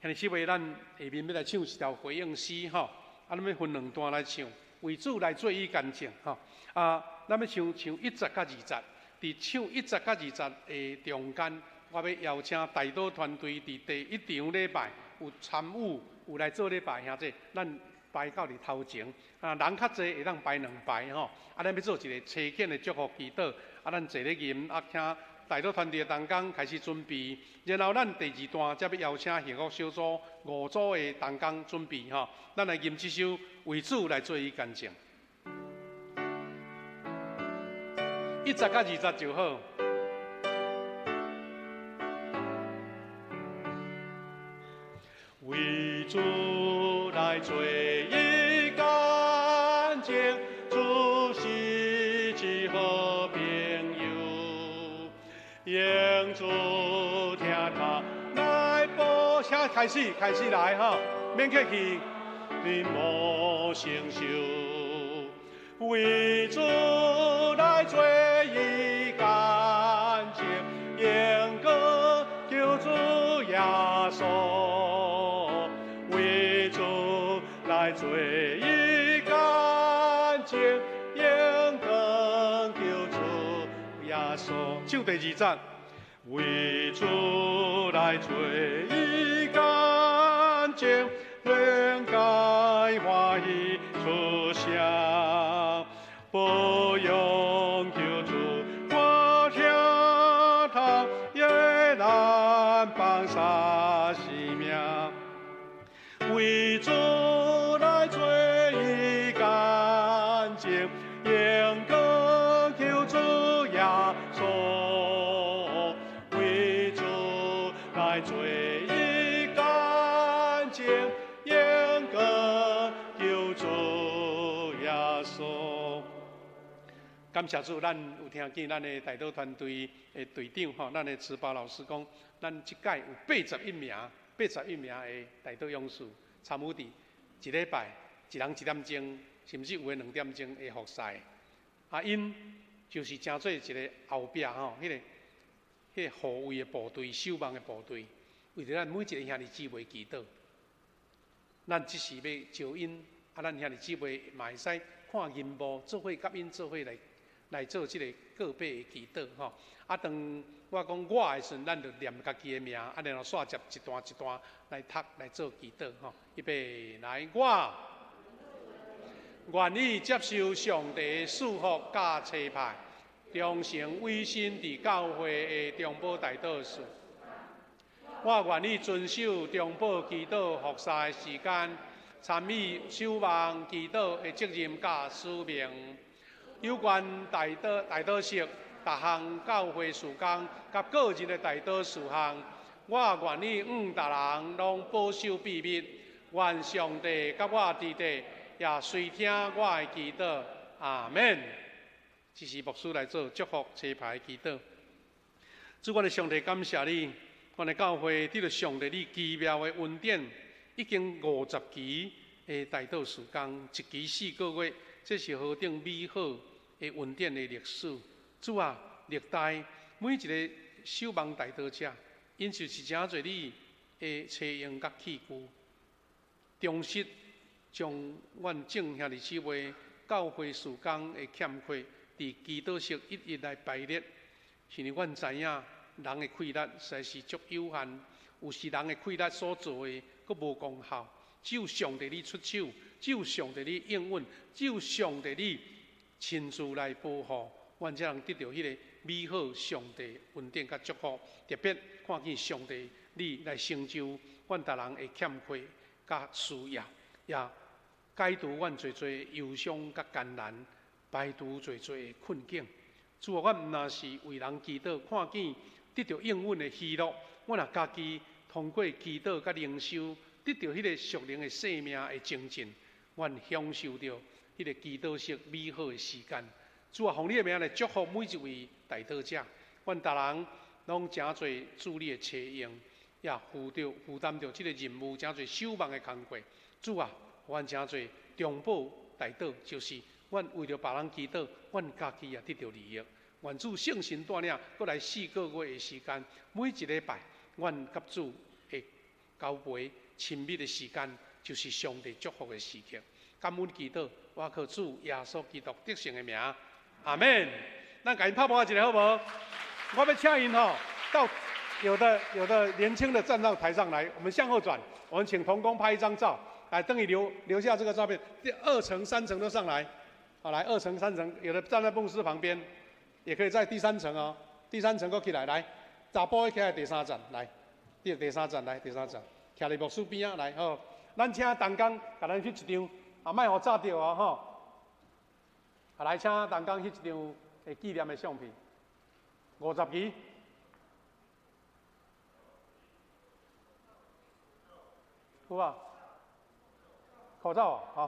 兄弟姊妹，咱下面欲來唱一條回應詩吼，啊，咱欲分兩段來唱，為主來做伊乾淨吼。啊，咱欲唱唱一節佮二節，佇唱一節佮二節的中間，我欲邀請代禱團隊佇第一場禮拜有參與、有來做禮拜兄弟，咱排到佇頭前。啊，人較濟會當排兩排吼。啊，咱欲做一個差遣的祝福祈禱。啊，咱坐咧吟，啊，請代禱團隊的同工開始準備，然後咱第二段才欲邀請幸福小組五組的同工準備吼。咱來吟這首為主來做伊乾淨，一節佮二節就好。為主來做伊乾淨，主是至好朋友，用主聽他來保請開始，開始來吼，免客氣，你無承受，為主來做伊乾淨，應該求主耶穌，為主來做伊乾淨，應該求主耶穌。唱第二節，為主來做伊乾淨，應該歡喜出聲，保養求主我聽他，也難放殺性命。為主來做伊乾淨，應該求主耶穌。為主來做伊乾淨，應該求主耶穌。感謝主，咱有聽見咱的代禱團隊的隊長吼，咱的慈寶老師講，咱這屆有81名的代禱勇士參與佇一禮拜一人一點鐘，甚至有的兩點鐘的服侍。啊，𪜶就是成做一個後壁吼，彼個護衛的部隊、守望的部隊，為著咱每一个兄弟姊妹祈禱。咱這是欲招𪜶，啊，咱兄弟姊妹嘛會使看銀幕，做伙佮𪜶做伙來做這個個別的祈禱吼。啊，當我講我的時陣，咱就念家己的名，啊，然後煞接一段一段來讀來做祈禱吼。預備來，我願意接受上帝賜福佮差派，忠誠委身佇教會的中保代禱事。我願意遵守中保祈禱服侍的時間，參與守望祈禱的責任佮使命。有關代禱代禱室逐項教會事工佮個人的代禱事項，我願意向逐人攏保守秘密。願上帝佮我佇底，也垂聽我的祈禱。阿們。這是牧師來做祝福差派祈禱。主，我的上帝，感謝你，阮的教會得著上帝你奇妙的恩典，已經50期的代禱事工，一期4個月，這是何等美好的恩典的歷史。主啊，歷代每一個守望代禱者，𪜶就是誠濟你的差用佮器具，忠實將阮眾兄弟姊妹教會事工的欠缺，佇祈禱室一一來排列。是因為阮知影人的氣力實在是足有限，有時人的氣力所做的，閣無功效。只有上帝你出手，只有上帝你應允，只有上帝你親自來保護，阮才能得著彼個美好上帝恩典佮祝福，特別看見上帝你來成就阮逐人的欠缺佮需要，也解除阮濟濟憂傷佮艱難，排除濟濟的困境。主啊，阮毋但是為人祈禱，看見得著應允的喜樂，阮也家己通過祈禱佮靈修，得著彼个屬靈的生命的精進，阮享受著彼个祈禱室美好的時間。主啊，奉你的名來祝福每一位代禱者，阮逐人攏誠濟主你的差用，也負擔著這个任務，誠濟守望的工課。主啊，阮誠濟中保代禱，就是阮為著別人祈禱，阮家己也得著利益。願主聖神帶領，閣來四個月的時間，每一禮拜，阮佮主的交陪親密的時間，就是上帝祝福的時刻。感恩祈禱，我靠主耶穌基督得勝的名，阿們。咱共𪜶拍鼓一下好無？我欲請𪜶吼，到有的年輕的站到台上來，我們向後轉，我們請同工拍一張照，來等於留下這個照片。第二層、三層都上來，好來二層、三層，有的站在牧師旁邊，也可以在第三層哦，第三層閣起來，來，查埔徛佇第三層來，第三層來，第三層，徛佇牧師邊仔來，好，咱請同工共咱翕一張，啊，莫予炸著哦，吼，啊，來請同工翕一張的紀念的相片，50支，有無？口罩，好。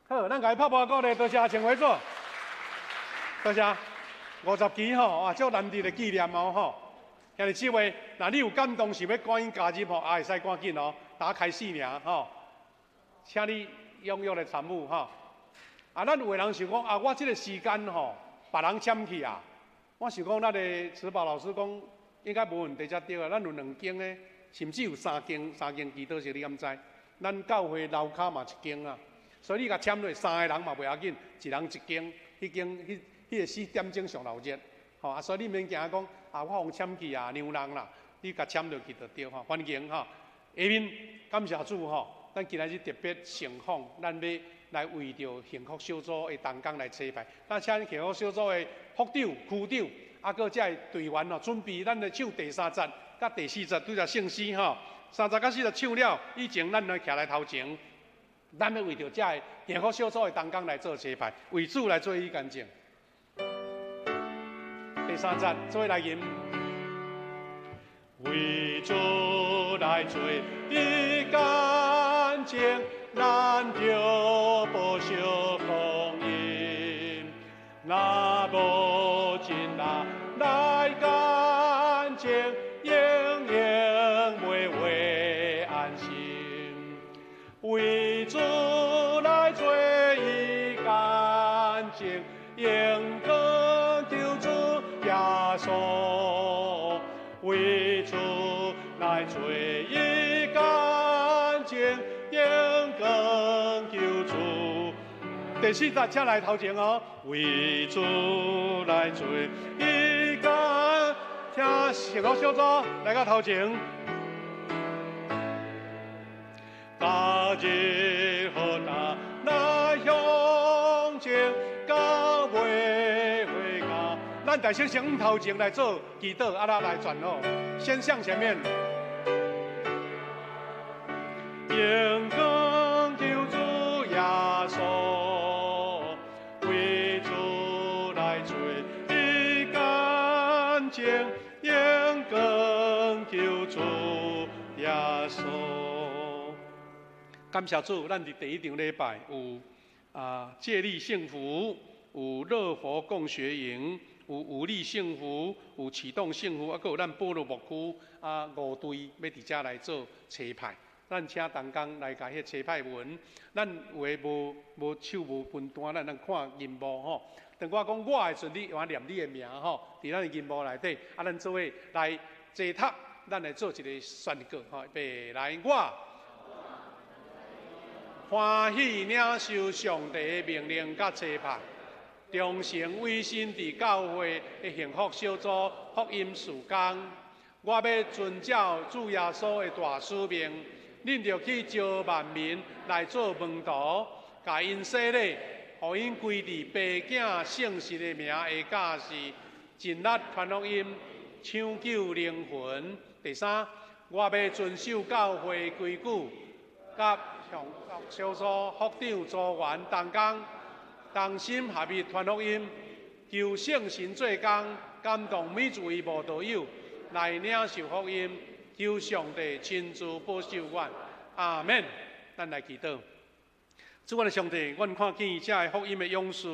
好，咱共伊拍波鼓勵，多謝請回座。多謝50支吼，啊，足難得的紀念哦吼。兄弟姊妹，若你有感動，想欲趕緊加入吼，也會使趕緊哦，打開始爾吼，請你踴躍來參與吼。啊，咱有的人想講啊，我這個時間吼，別人簽去啊。我想講，咱的慈寶老師講，應該無問題才對啊。咱有兩間的，甚至有三間，三間祈禱室，你敢知？咱教會樓跤嘛一間啊。所以你共簽落三個人嘛袂要緊，一人一間，彼間彼個四點鐘上鬧熱，吼啊！所以你免驚講啊，我予簽去啊，讓人啦，你共簽落去就對吼，歡迎吼。下面感謝主吼，咱今仔日特別盛放，咱欲來為著幸福小組的同工來差派，咱請幸福小組的副長、區長，啊，閣遮的隊員吼，準備咱來唱第三節佮第四節，拄才聖詩吼，三節佮四節唱了，以前咱來徛來頭前。咱欲為著遮个幸福小組的同工來做差派，為主來做伊見證。第三節，做伙來吟。為主來做伊見證，咱著保守光陰。若無盡力來見證，永遠袂會安心。為主來做伊見證，榮光救主耶穌。為主來做伊見證，榮光救主。第四節，請來頭前哦。為主來做伊見，請幸福小組來到頭前。逐日何當來向前，到尾回家。咱大家先向頭前來做祈禱，啊，來轉好，先向前面。榮光救主耶穌，為主來做伊見證，榮光救主耶穌。感謝主，咱佇第一場禮拜有啊借力幸福，有樂活共學營，有武力幸福，有啟動幸福，啊，閣有咱保羅牧區啊五隊欲佇遮來做差派。咱請同工來共彼個差派文，咱有的無手無分單，咱通看銀幕吼。當我講我的時陣，你用念你的名吼，佇咱的銀幕內底，啊，咱做伙來齊讀，咱來做一個宣告吼，預備來我。歡喜領受上帝的命令佮差派，忠誠委身佇教會的幸福小組福音事工。我欲遵照主耶穌的大使命，恁著去招萬民來做門徒，共𪜶洗禮，予𪜶歸佇父囝聖神的名下教示，盡力傳福音，搶救靈魂。第三，我欲遵守教會規矩，佮向小組副長組員同工，同心合意傳福音，求聖神做工，感動每一位慕道友來領受福音，求上帝親自保守阮。阿們。咱來祈禱。主阮的上帝，阮看見這个福音的勇士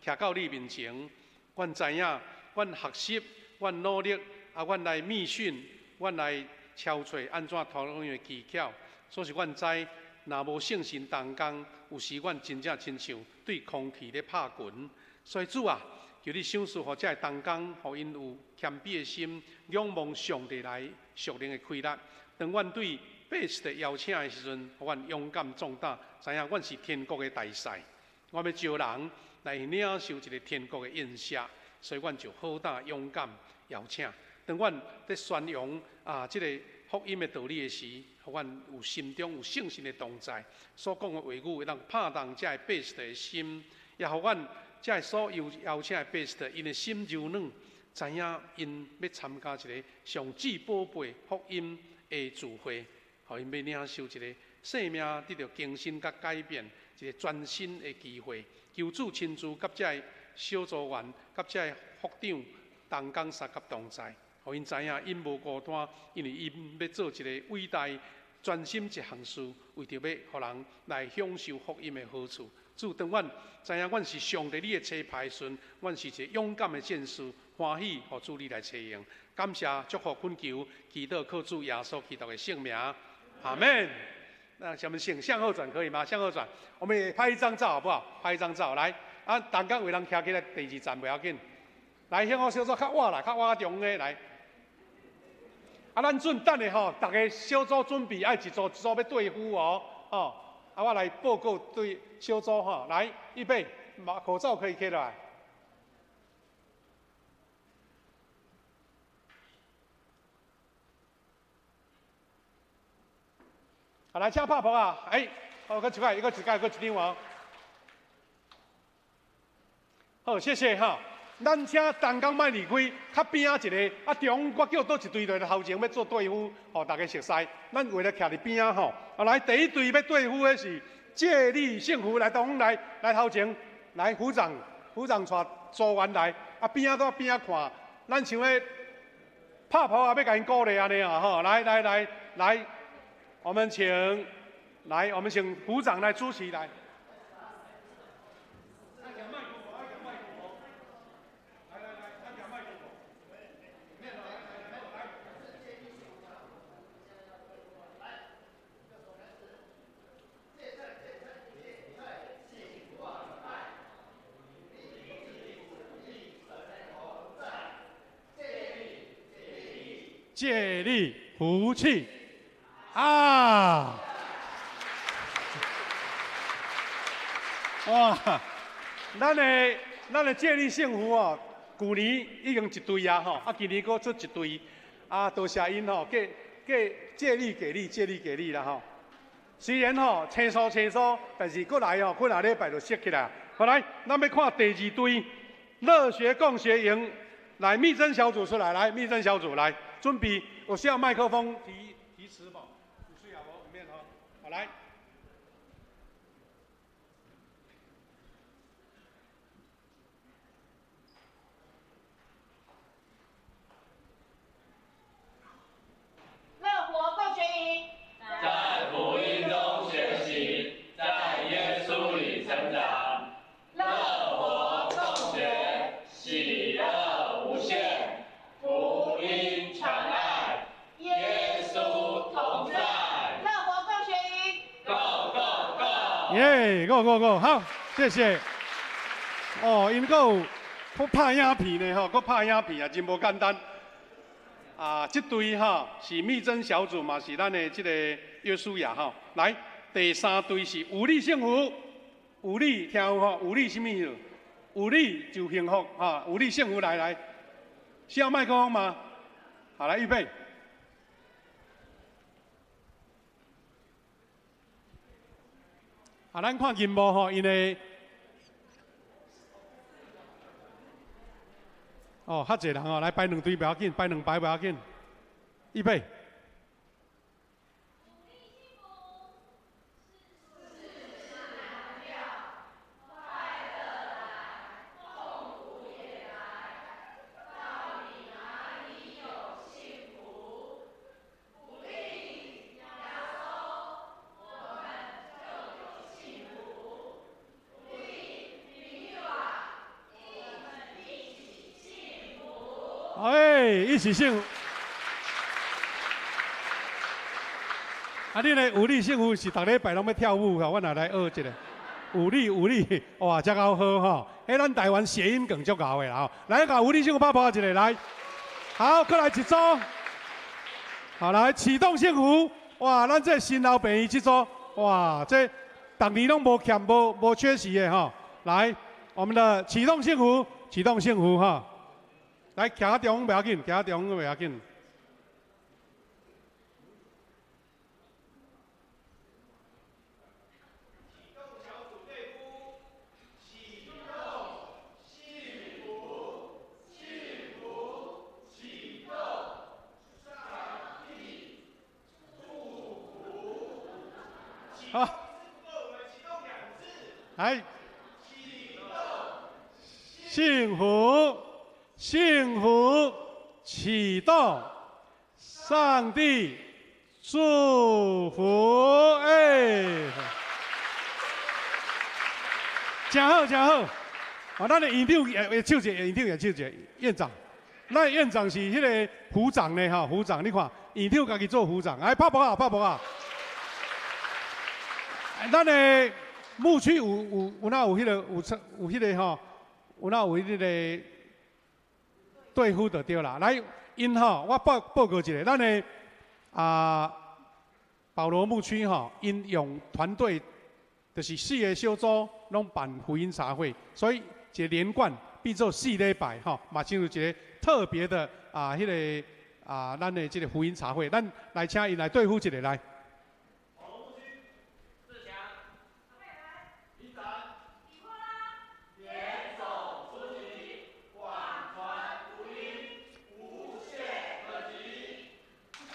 徛到你面前，阮知影，阮學習，阮努力，啊，阮來密訓，阮來敲揣按怎傳福音的技巧。所以阮知，若無聖神同工，有時阮真正親像對空氣咧拍拳。所以主啊，求你賞賜予這个同工，予𪜶有謙卑的心，仰望上帝來屬靈的開力。當阮對百姓的邀請的時陣，予阮勇敢壯膽，知影阮是天國的大使，我欲招人來領受一个天國的宴席，所以阮就好膽勇敢邀請。當阮佇宣揚啊，這个福音的道理的時，予阮有心中有聖神的同在，所講的話語會當拍動這个百姓的心，也予阮這个所有邀請的百姓，𪜶的心柔軟，知影𪜶欲參加一个上至寶貝福音的聚會，予𪜶欲領受一个生命得著更新佮改變，一个全新的機會。求主親自佮這个小組員、佮這个副長同工相佮同在，予𪜶知影𪜶無孤單，因為𪜶欲做一个偉大專心一項事，為著欲予人來享受福音的好處。主，當阮知影阮是上帝你的差派時陣，阮是一个勇敢的戰士，歡喜予主你來差用。感謝祝福懇求，祈禱靠主耶穌基督的聖名，阿們。那咱們請向後轉可以嗎？向後轉，我們也拍一張照好不好？拍一張照來。啊，同工有人徛起來第二站袂要緊。來，幸福小組較倚啦，較倚中間來。啊，咱準等下吼，逐个小組準備愛一組一組欲對付哦，吼。啊，我來報告對小組吼，來，預備，口罩可以揭落來。啊，來，請拍噗仔，欸，好，閣一擺，閣一擺，閣一張哦。好，謝謝哈。咱請同工莫離開，較邊仔一个，啊，中我叫倒一隊來頭前欲做對付，予大家熟似。咱為了徛佇邊仔吼，啊，來第一隊欲對付的是借力幸福，來同來來頭前，來組長，組長帶組員來，啊邊仔佇邊仔看，咱像彼拍噗仔欲共𪜶鼓勵按呢啊吼，來來來來，我們請來，我們請組長來主持來。借力福氣啊！哇，咱的咱的借力幸福哦，舊年已經一隊啊吼，啊今年閣出一隊，啊多謝𪜶吼，給給借力給力，借力給力啦吼。雖然吼生疏生疏，但是閣來吼，過兩禮拜就熟起來。好來，咱欲看第二隊，樂學共學營，來密偵小組出來，來密偵小組來。準備，有需要麥克風提提詞無？有需要無？毋免吼。好來。樂活共學營，在福音中學習，在耶穌裡成長。樂活共學，喜樂無限，福音傳愛，耶穌同在。樂活共學營，Go Go Go！耶，Go Go Go！好，謝謝。哦，𪜶閣有閣拍影片呢吼，閣拍影片啊，真無簡單。啊，這隊吼是密偵小組嘛，是咱的這個約書亞吼。來，第三隊是有力幸福，有力聽有吼，有力啥物意思？有力就幸福哈，有力幸福來來，需要麥克風嗎？好，來預備。啊，咱看銀幕吼，𪜶的哦，較濟人哦，來排兩隊袂要緊，排兩排袂要緊，預備。一起幸福。啊，恁的舞力幸福是逐禮拜攏欲跳舞吼，阮也來學一下。舞力舞力，哇，遮𠢕好吼！彼咱台灣諧音梗足𠢕的啦吼。來，共舞力幸福拍噗仔一下來。好，閣來一組。好，來啟動幸福。哇，咱這新老病院這組，哇，這逐年攏無欠無無缺席的吼。來，我們的啟動幸福，啟動幸福哈。來，徛中袂要緊，徛中袂要緊。啟動小組隊伍，啟動幸福，幸福啟動，上帝祝福。好。來。啟動幸福。幸福啟動，上帝祝福，欸，真好，真好。啊，咱的院長也手一下，院長也手一下，院長，咱的院長是彼個副長呢，吼，副長，你看，院長家己做副長，來拍噗仔，拍噗仔。咱的牧區有有有哪有彼個有有彼個吼，有哪有彼個？對付就對啦。來，𪜶吼，我報報告一下，咱的啊保羅牧區吼，𪜶用團隊就是四個小組攏辦福音茶會，所以一個連貫變做四禮拜吼，嘛進入一個特別的啊，彼個啊，咱的這個福音茶會，咱來請𪜶來對付一下來。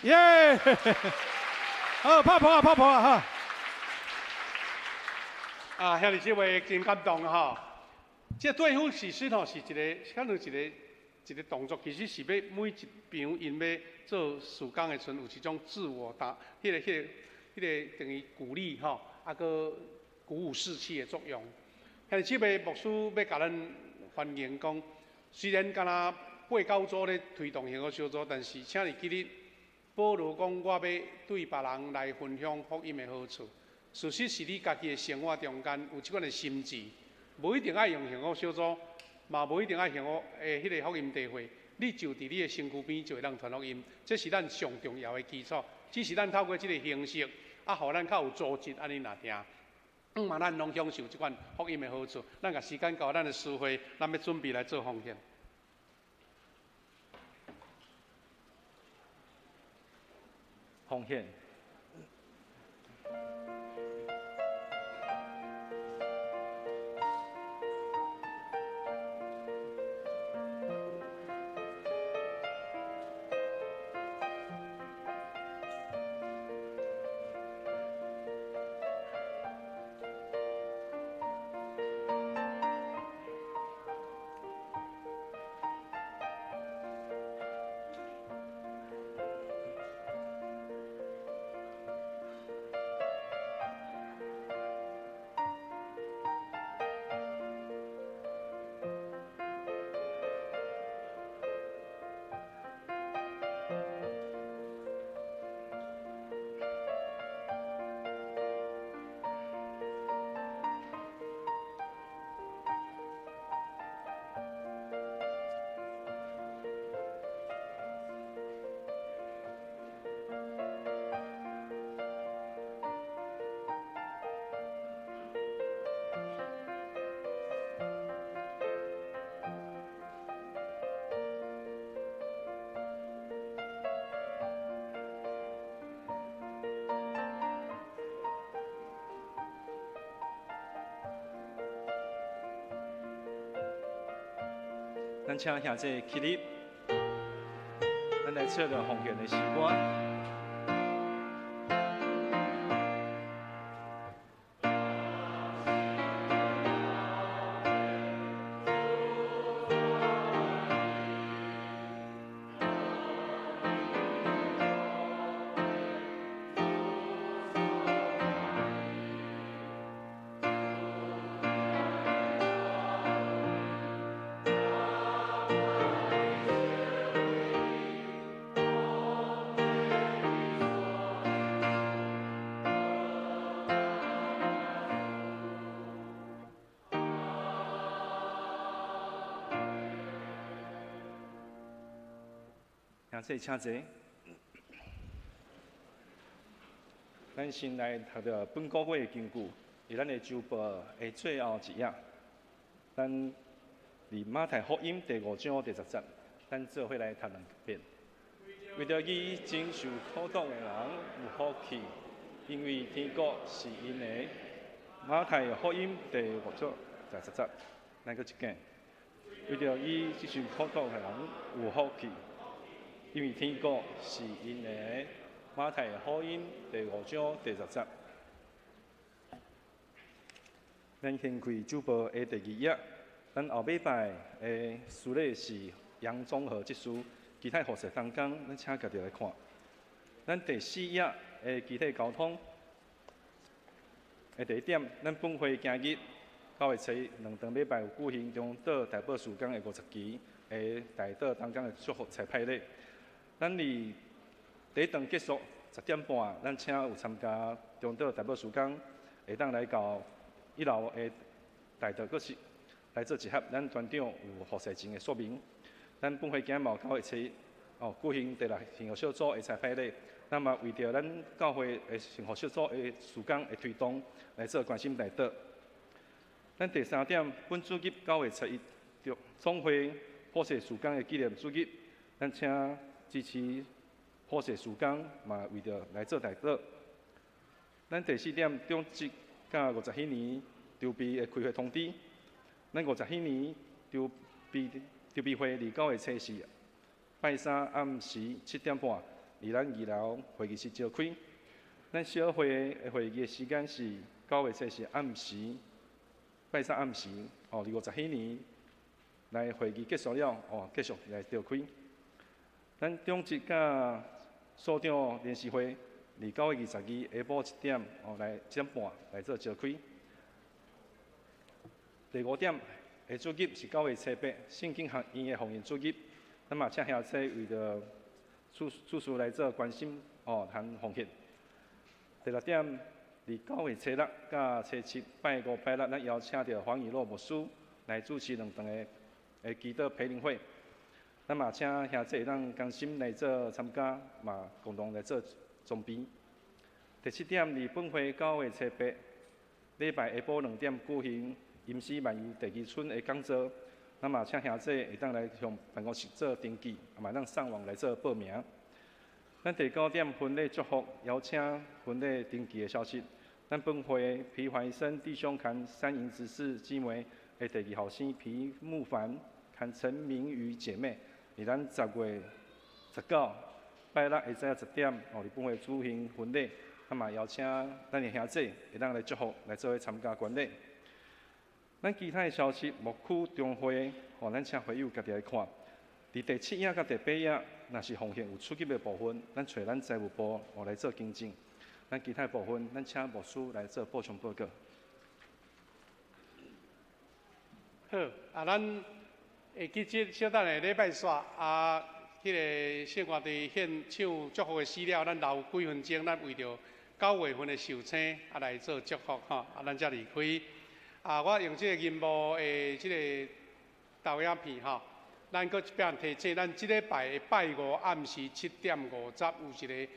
耶！好，拍噗仔，拍噗仔哈！啊，兄弟姊妹真感動吼！這對付事實吼是一個，可能一個一個動作，其實是欲每一場𪜶欲做事工的時陣，有一種自我打，彼個、彼個、彼個等於鼓勵吼，啊，閣鼓舞士氣的作用。兄弟姊妹，牧師欲共咱歡迎講，雖然敢若八九組咧推動幸福小組，但是請你記得。保羅講：我欲對別人來分享福音的好處，事實是你家己的生活中間有這款的心志，無一定愛用幸福小組，嘛無一定愛幸福的彼個福音聚會，你就佇你的身軀邊就會當傳福音，這是咱上重要的基礎。只是咱透過這個形式，啊，予咱較有組織按呢若聽，嘛咱攏享受這款福音的好處。咱共時間交咱的司會，咱欲準備來做奉獻。奉獻。咱請兄弟起立，咱來唱著奉獻的詩歌。兄弟請坐。咱先來讀著本個月的經句，是咱的週報的最後一頁。咱佇馬太福音第五章第十節，咱做伙來讀兩遍。為著義經受苦擋的人有福氣，因為天國是𪜶的。馬太福音第五章第十節，咱閣一遍。為著義經受苦擋的人有福氣，因為天國是𪜶的。馬太福音第五章第十節。咱掀開週報的第二頁，咱後禮拜的司禮是楊宗和執事，其他服侍同工，咱請家己來看。咱第四頁的其他交通的第一點，咱本會今日9月初一兩場禮拜有舉行中島代禱事工的50期的代禱同工的祝福彩排禮。咱佇第一場結束10點半，咱請有參加中島代禱事工，會當來到一樓的代禱閣室來做集合。咱團長有服侍前的說明。咱本會今日9月初一舉行第六幸福小組的彩排禮。咱嘛為著咱教會的幸福小組的事工的推動來做關心代禱。咱第三點，本主日9月初一，總會普世事工的紀念主日，咱請支持普世事工嘛，為著來做代禱。咱第四點，中職佮50禧年籌備的開會通知。咱50禧年籌備會佇9月初四拜三暗時7點半，佇咱二樓會議室召開。咱小會的會議的時間是9月初四暗時，拜三暗時，佇50禧年來會議結束了，繼續來召開。咱中職佮所長聯席會，佇9月22下晡1點，來1點半來做召開。第五點的主日是9月初八，聖經學院的奉獻主日。咱嘛請兄弟為著主事來做關心，和奉獻。第六點，佇9月初六佮初七拜五拜六，咱邀請著黃以洛牧師來主持兩場的祈禱培靈會。咱嘛請兄弟會當同心來做參加，嘛共同來做準備。第七點，佇本會9月初八禮拜下晡2點舉行吟詩漫遊第二春的講座，咱嘛請兄弟會當來向辦公室做登記，嘛當上網來做報名。咱第九點，婚禮祝福，邀請婚禮登記的消息。咱本會皮懷生弟兄牵三營執事姊妹的第二後生皮木凡牵陳明瑜姐妹，佇咱10月19拜六下早10點，佇本會舉行婚禮，咱嘛邀請咱的兄弟會當來祝福，來做伙參加觀禮。咱其他的消息，牧區中會，咱請會友家己來看。佇第七頁佮第八頁，若是奉獻有出入的部分，咱揣咱財務部來做更正。咱其他的部分，咱請牧師來做補充報告。好，啊，咱會記這小等下禮拜煞啊，彼个聖歌隊獻唱祝福的詩了，咱留幾分鐘，咱為著9月份的壽星啊來做祝福吼，啊，咱才離開。啊，我用這個銀幕的這個投影片吼，咱閣一遍提醒，咱這禮拜的拜五暗時7點50有一個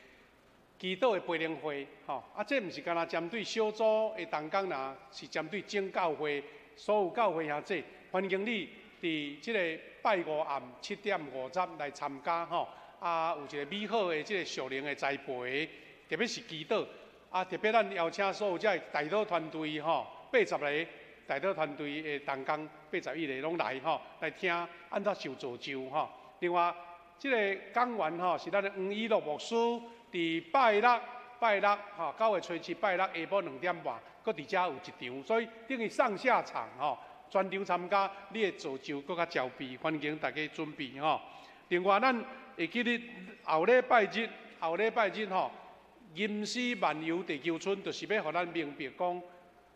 祈禱的培靈會吼。啊，這毋是干焦針對小組的同工爾，是針對整教會所有教會兄弟，歡迎你佇這個拜五暗7點50來參加吼。啊，有一個美好的這個屬靈的栽培，特別是祈禱。啊，特別咱邀請所有這個代禱團隊吼，80個。代禱團隊的同工81个攏來吼，來聽按怎受造就吼。另外，這个講員吼是咱的黃以樂牧師，佇拜六拜六吼9月初7拜六下晡2點半，閣佇遮有一場，所以等於上下場吼，全場參加，你會造就閣較焦備，歡迎大家準備吼。另外，咱會記得後禮拜日，後禮拜日吼，吟詩漫遊地球村，就是欲予咱明白講，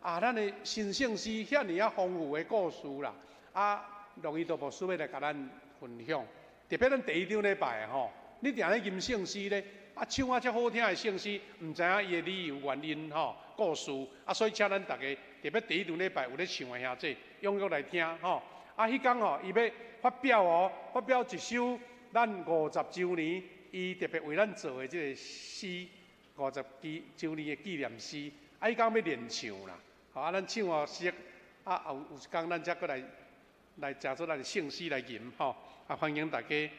啊，咱的神聖詩遐爾仔豐富的故事啦，啊，陸伊道牧師欲來共咱分享。特別咱第一場禮拜吼，你定咧吟聖詩咧，啊，唱啊遮好聽的聖詩，毋知影伊的理由原因吼，故事，啊，所以請咱逐家特別第一場禮拜有咧唱的兄弟，踴躍來聽吼。啊，彼工吼，伊欲發表哦，發表一首咱50週年，伊特別為咱做的這个詩，50週年的紀念詩。啊，彼工欲練唱啦，吼，啊，咱唱予熟，啊，後有一工咱才閣來成做咱的聖詩來吟吼。啊，歡迎大家。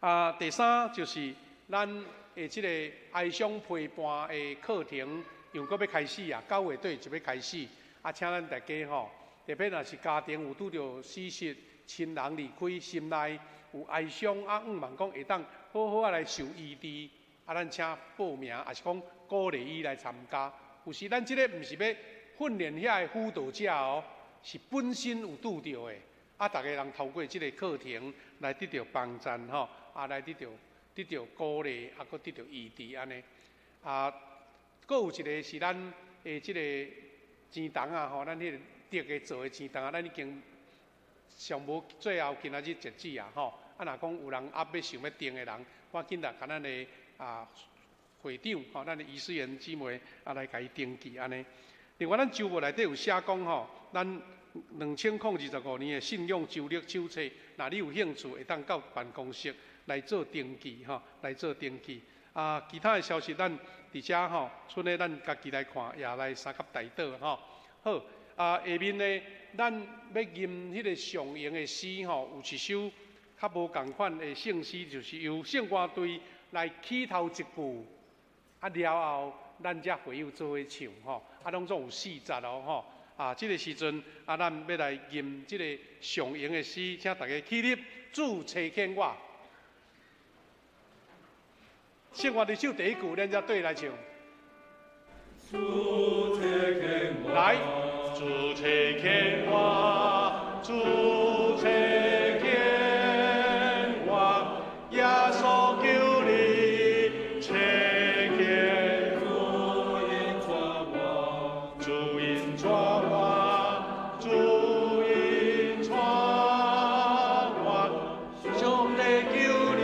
啊，第三就是咱的這个哀傷陪伴的課程，又閣欲開始啊，9月底就欲開始。啊，請咱大家吼，特別若是家庭有拄著死失親人離開，心內有哀傷啊，向望講會當好好仔來受醫治，啊，咱請報名，也是講鼓勵伊來參加。有時咱這个毋是欲訓練遐个輔導者哦，是本身有拄著的。啊，逐个人透過這个課程來得著幫贊吼，啊，來得著鼓勵，啊，閣得著醫治按呢。啊，閣有一个是咱的這个錢筒啊，吼，咱彼个竹的做的錢筒啊，咱已經上無最後今仔日截止啊，吼。啊，若講有人猶欲想欲訂的人，趕緊來共咱的啊會長吼，咱的儀式員姊妹啊來共伊登記按呢。另外，咱週報內底有寫講吼，咱2025年的信仰周歷手冊，若你有興趣，會當到辦公室來做登記吼，來做登記。啊，其他的消息咱佇遮吼，剩的咱家己來看，也來相佮代禱吼。好，啊，下面呢，咱欲吟彼个上榮的詩吼，有一首較無仝款的聖詩，就是由聖歌隊來起頭一句，啊了後，咱才會友做伙唱吼，啊，攏總有四節哦吼。啊，這个時陣啊，咱欲來吟這个上榮的詩，請大家起立，主差遣我。聖歌隊唱第一句，咱才對來唱。主差遣我，來，主差遣我，主差遣我，耶穌求你差遣，主引帶我，主引帶我，主引帶我，上帝求你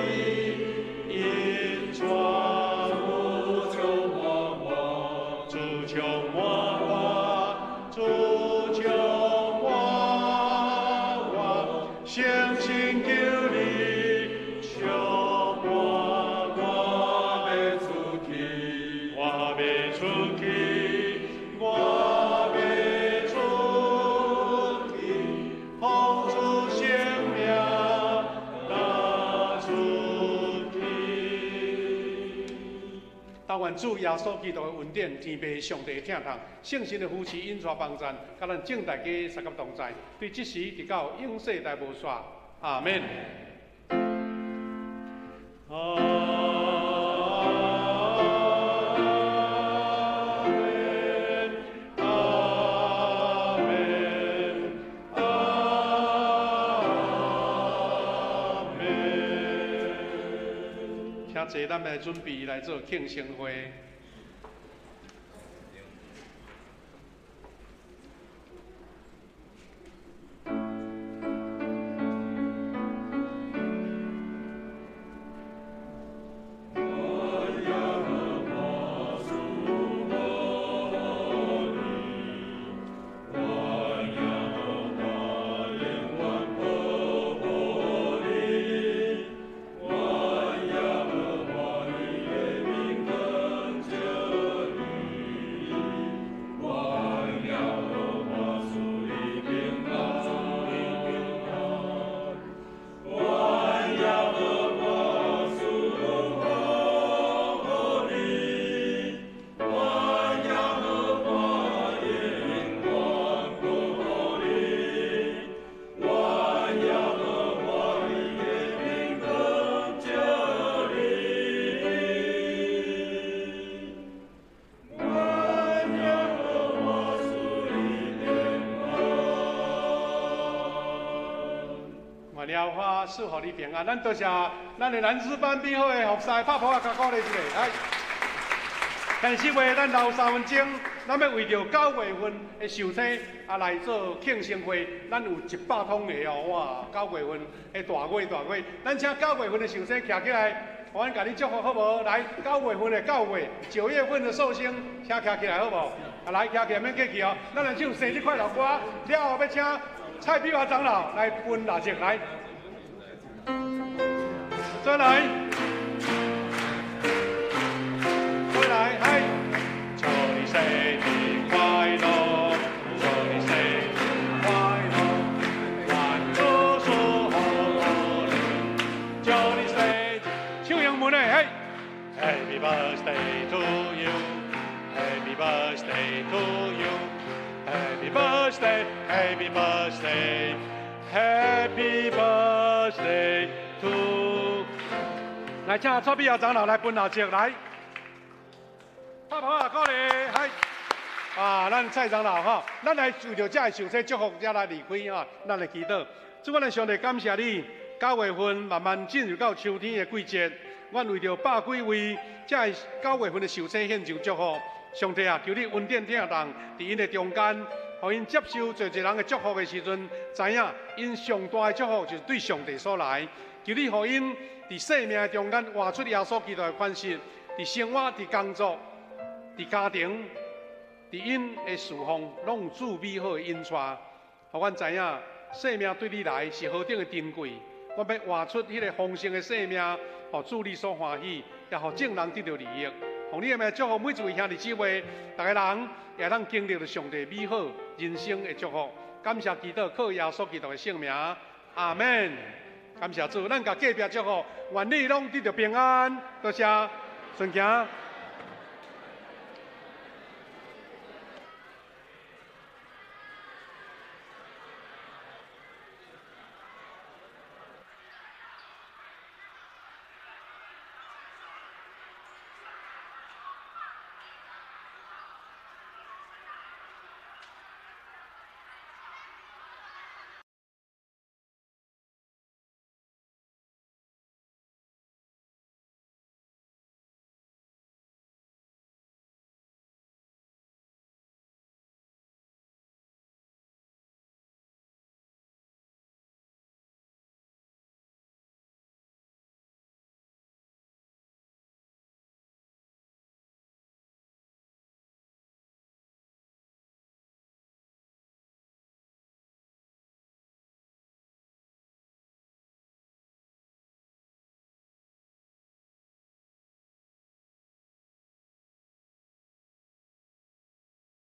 引帶我，主充滿我，主充滿我，主充滿我，相信求你充滿我，欲出去，我欲出去，我欲出去，奉主聖名拿出去。但願主耶穌基督的恩典、天父上帝的疼痛、聖神的扶持、引帶幫贊，佮咱眾大家相佮同在，對這時直到永世代無煞。阿們。阿們，阿們，阿們。請坐，咱來準備來做慶生會。我耶和華你的名。願耶和華賜予你平安。咱多謝咱的男子班美好的服侍，拍噗仔共鼓勵一下。來，但是話咱留3分鐘，咱欲為著9月份的壽星啊來做慶生會，咱有100通的哦，哇！九月份的大月大月，咱請九月份的壽星徛起來，阮共你祝福好無？來，九月份的九月，9月份的壽星，請徛起來好無？啊，來徛起來免客氣哦。咱來唱生日快樂歌，了後欲請蔡碧華長老來分蠟燭來，再來，再來，嗨！祝你生日快樂，祝你生日快樂，願主賜福你，祝你生日，唱英文的，嘿，Happy birthday to you，Happy birthday to you。Happy birthday, Happy birthday, Happy birthday to。來，請蔡碧華長老來分蠟燭來。拍噗仔鼓勵，嗨！啊，咱蔡長老吼，咱來為著這个壽星祝福，才來離開吼，咱來祈禱。主，阮的上帝感謝你，9月份慢慢進入到秋天的季節，阮為著百幾位這个九月份的壽星獻上祝福。上帝啊，求你恩典疼痛，佇𪜶的中間，予𪜶接受濟濟人的祝福的時陣，知影𪜶上大的祝福就是對上帝所來。求你予𪜶佇生命的中間活出耶穌基督的款式，佇生活、佇工作、佇家庭、佇𪜶的侍奉，攏有主美好的引帶。予阮知影，生命對你來是何等的珍貴。阮欲活出彼个豐盛的生命，予主你所歡喜，也予眾人得著利益。奉你的名祝福每一位兄弟姊妹，逐个人也通經歷著上帝美好人生的祝福。感謝基督，靠耶穌基督的聖名，阿門。感謝主，咱共隔壁祝福，願你攏得著平安。多謝，順行。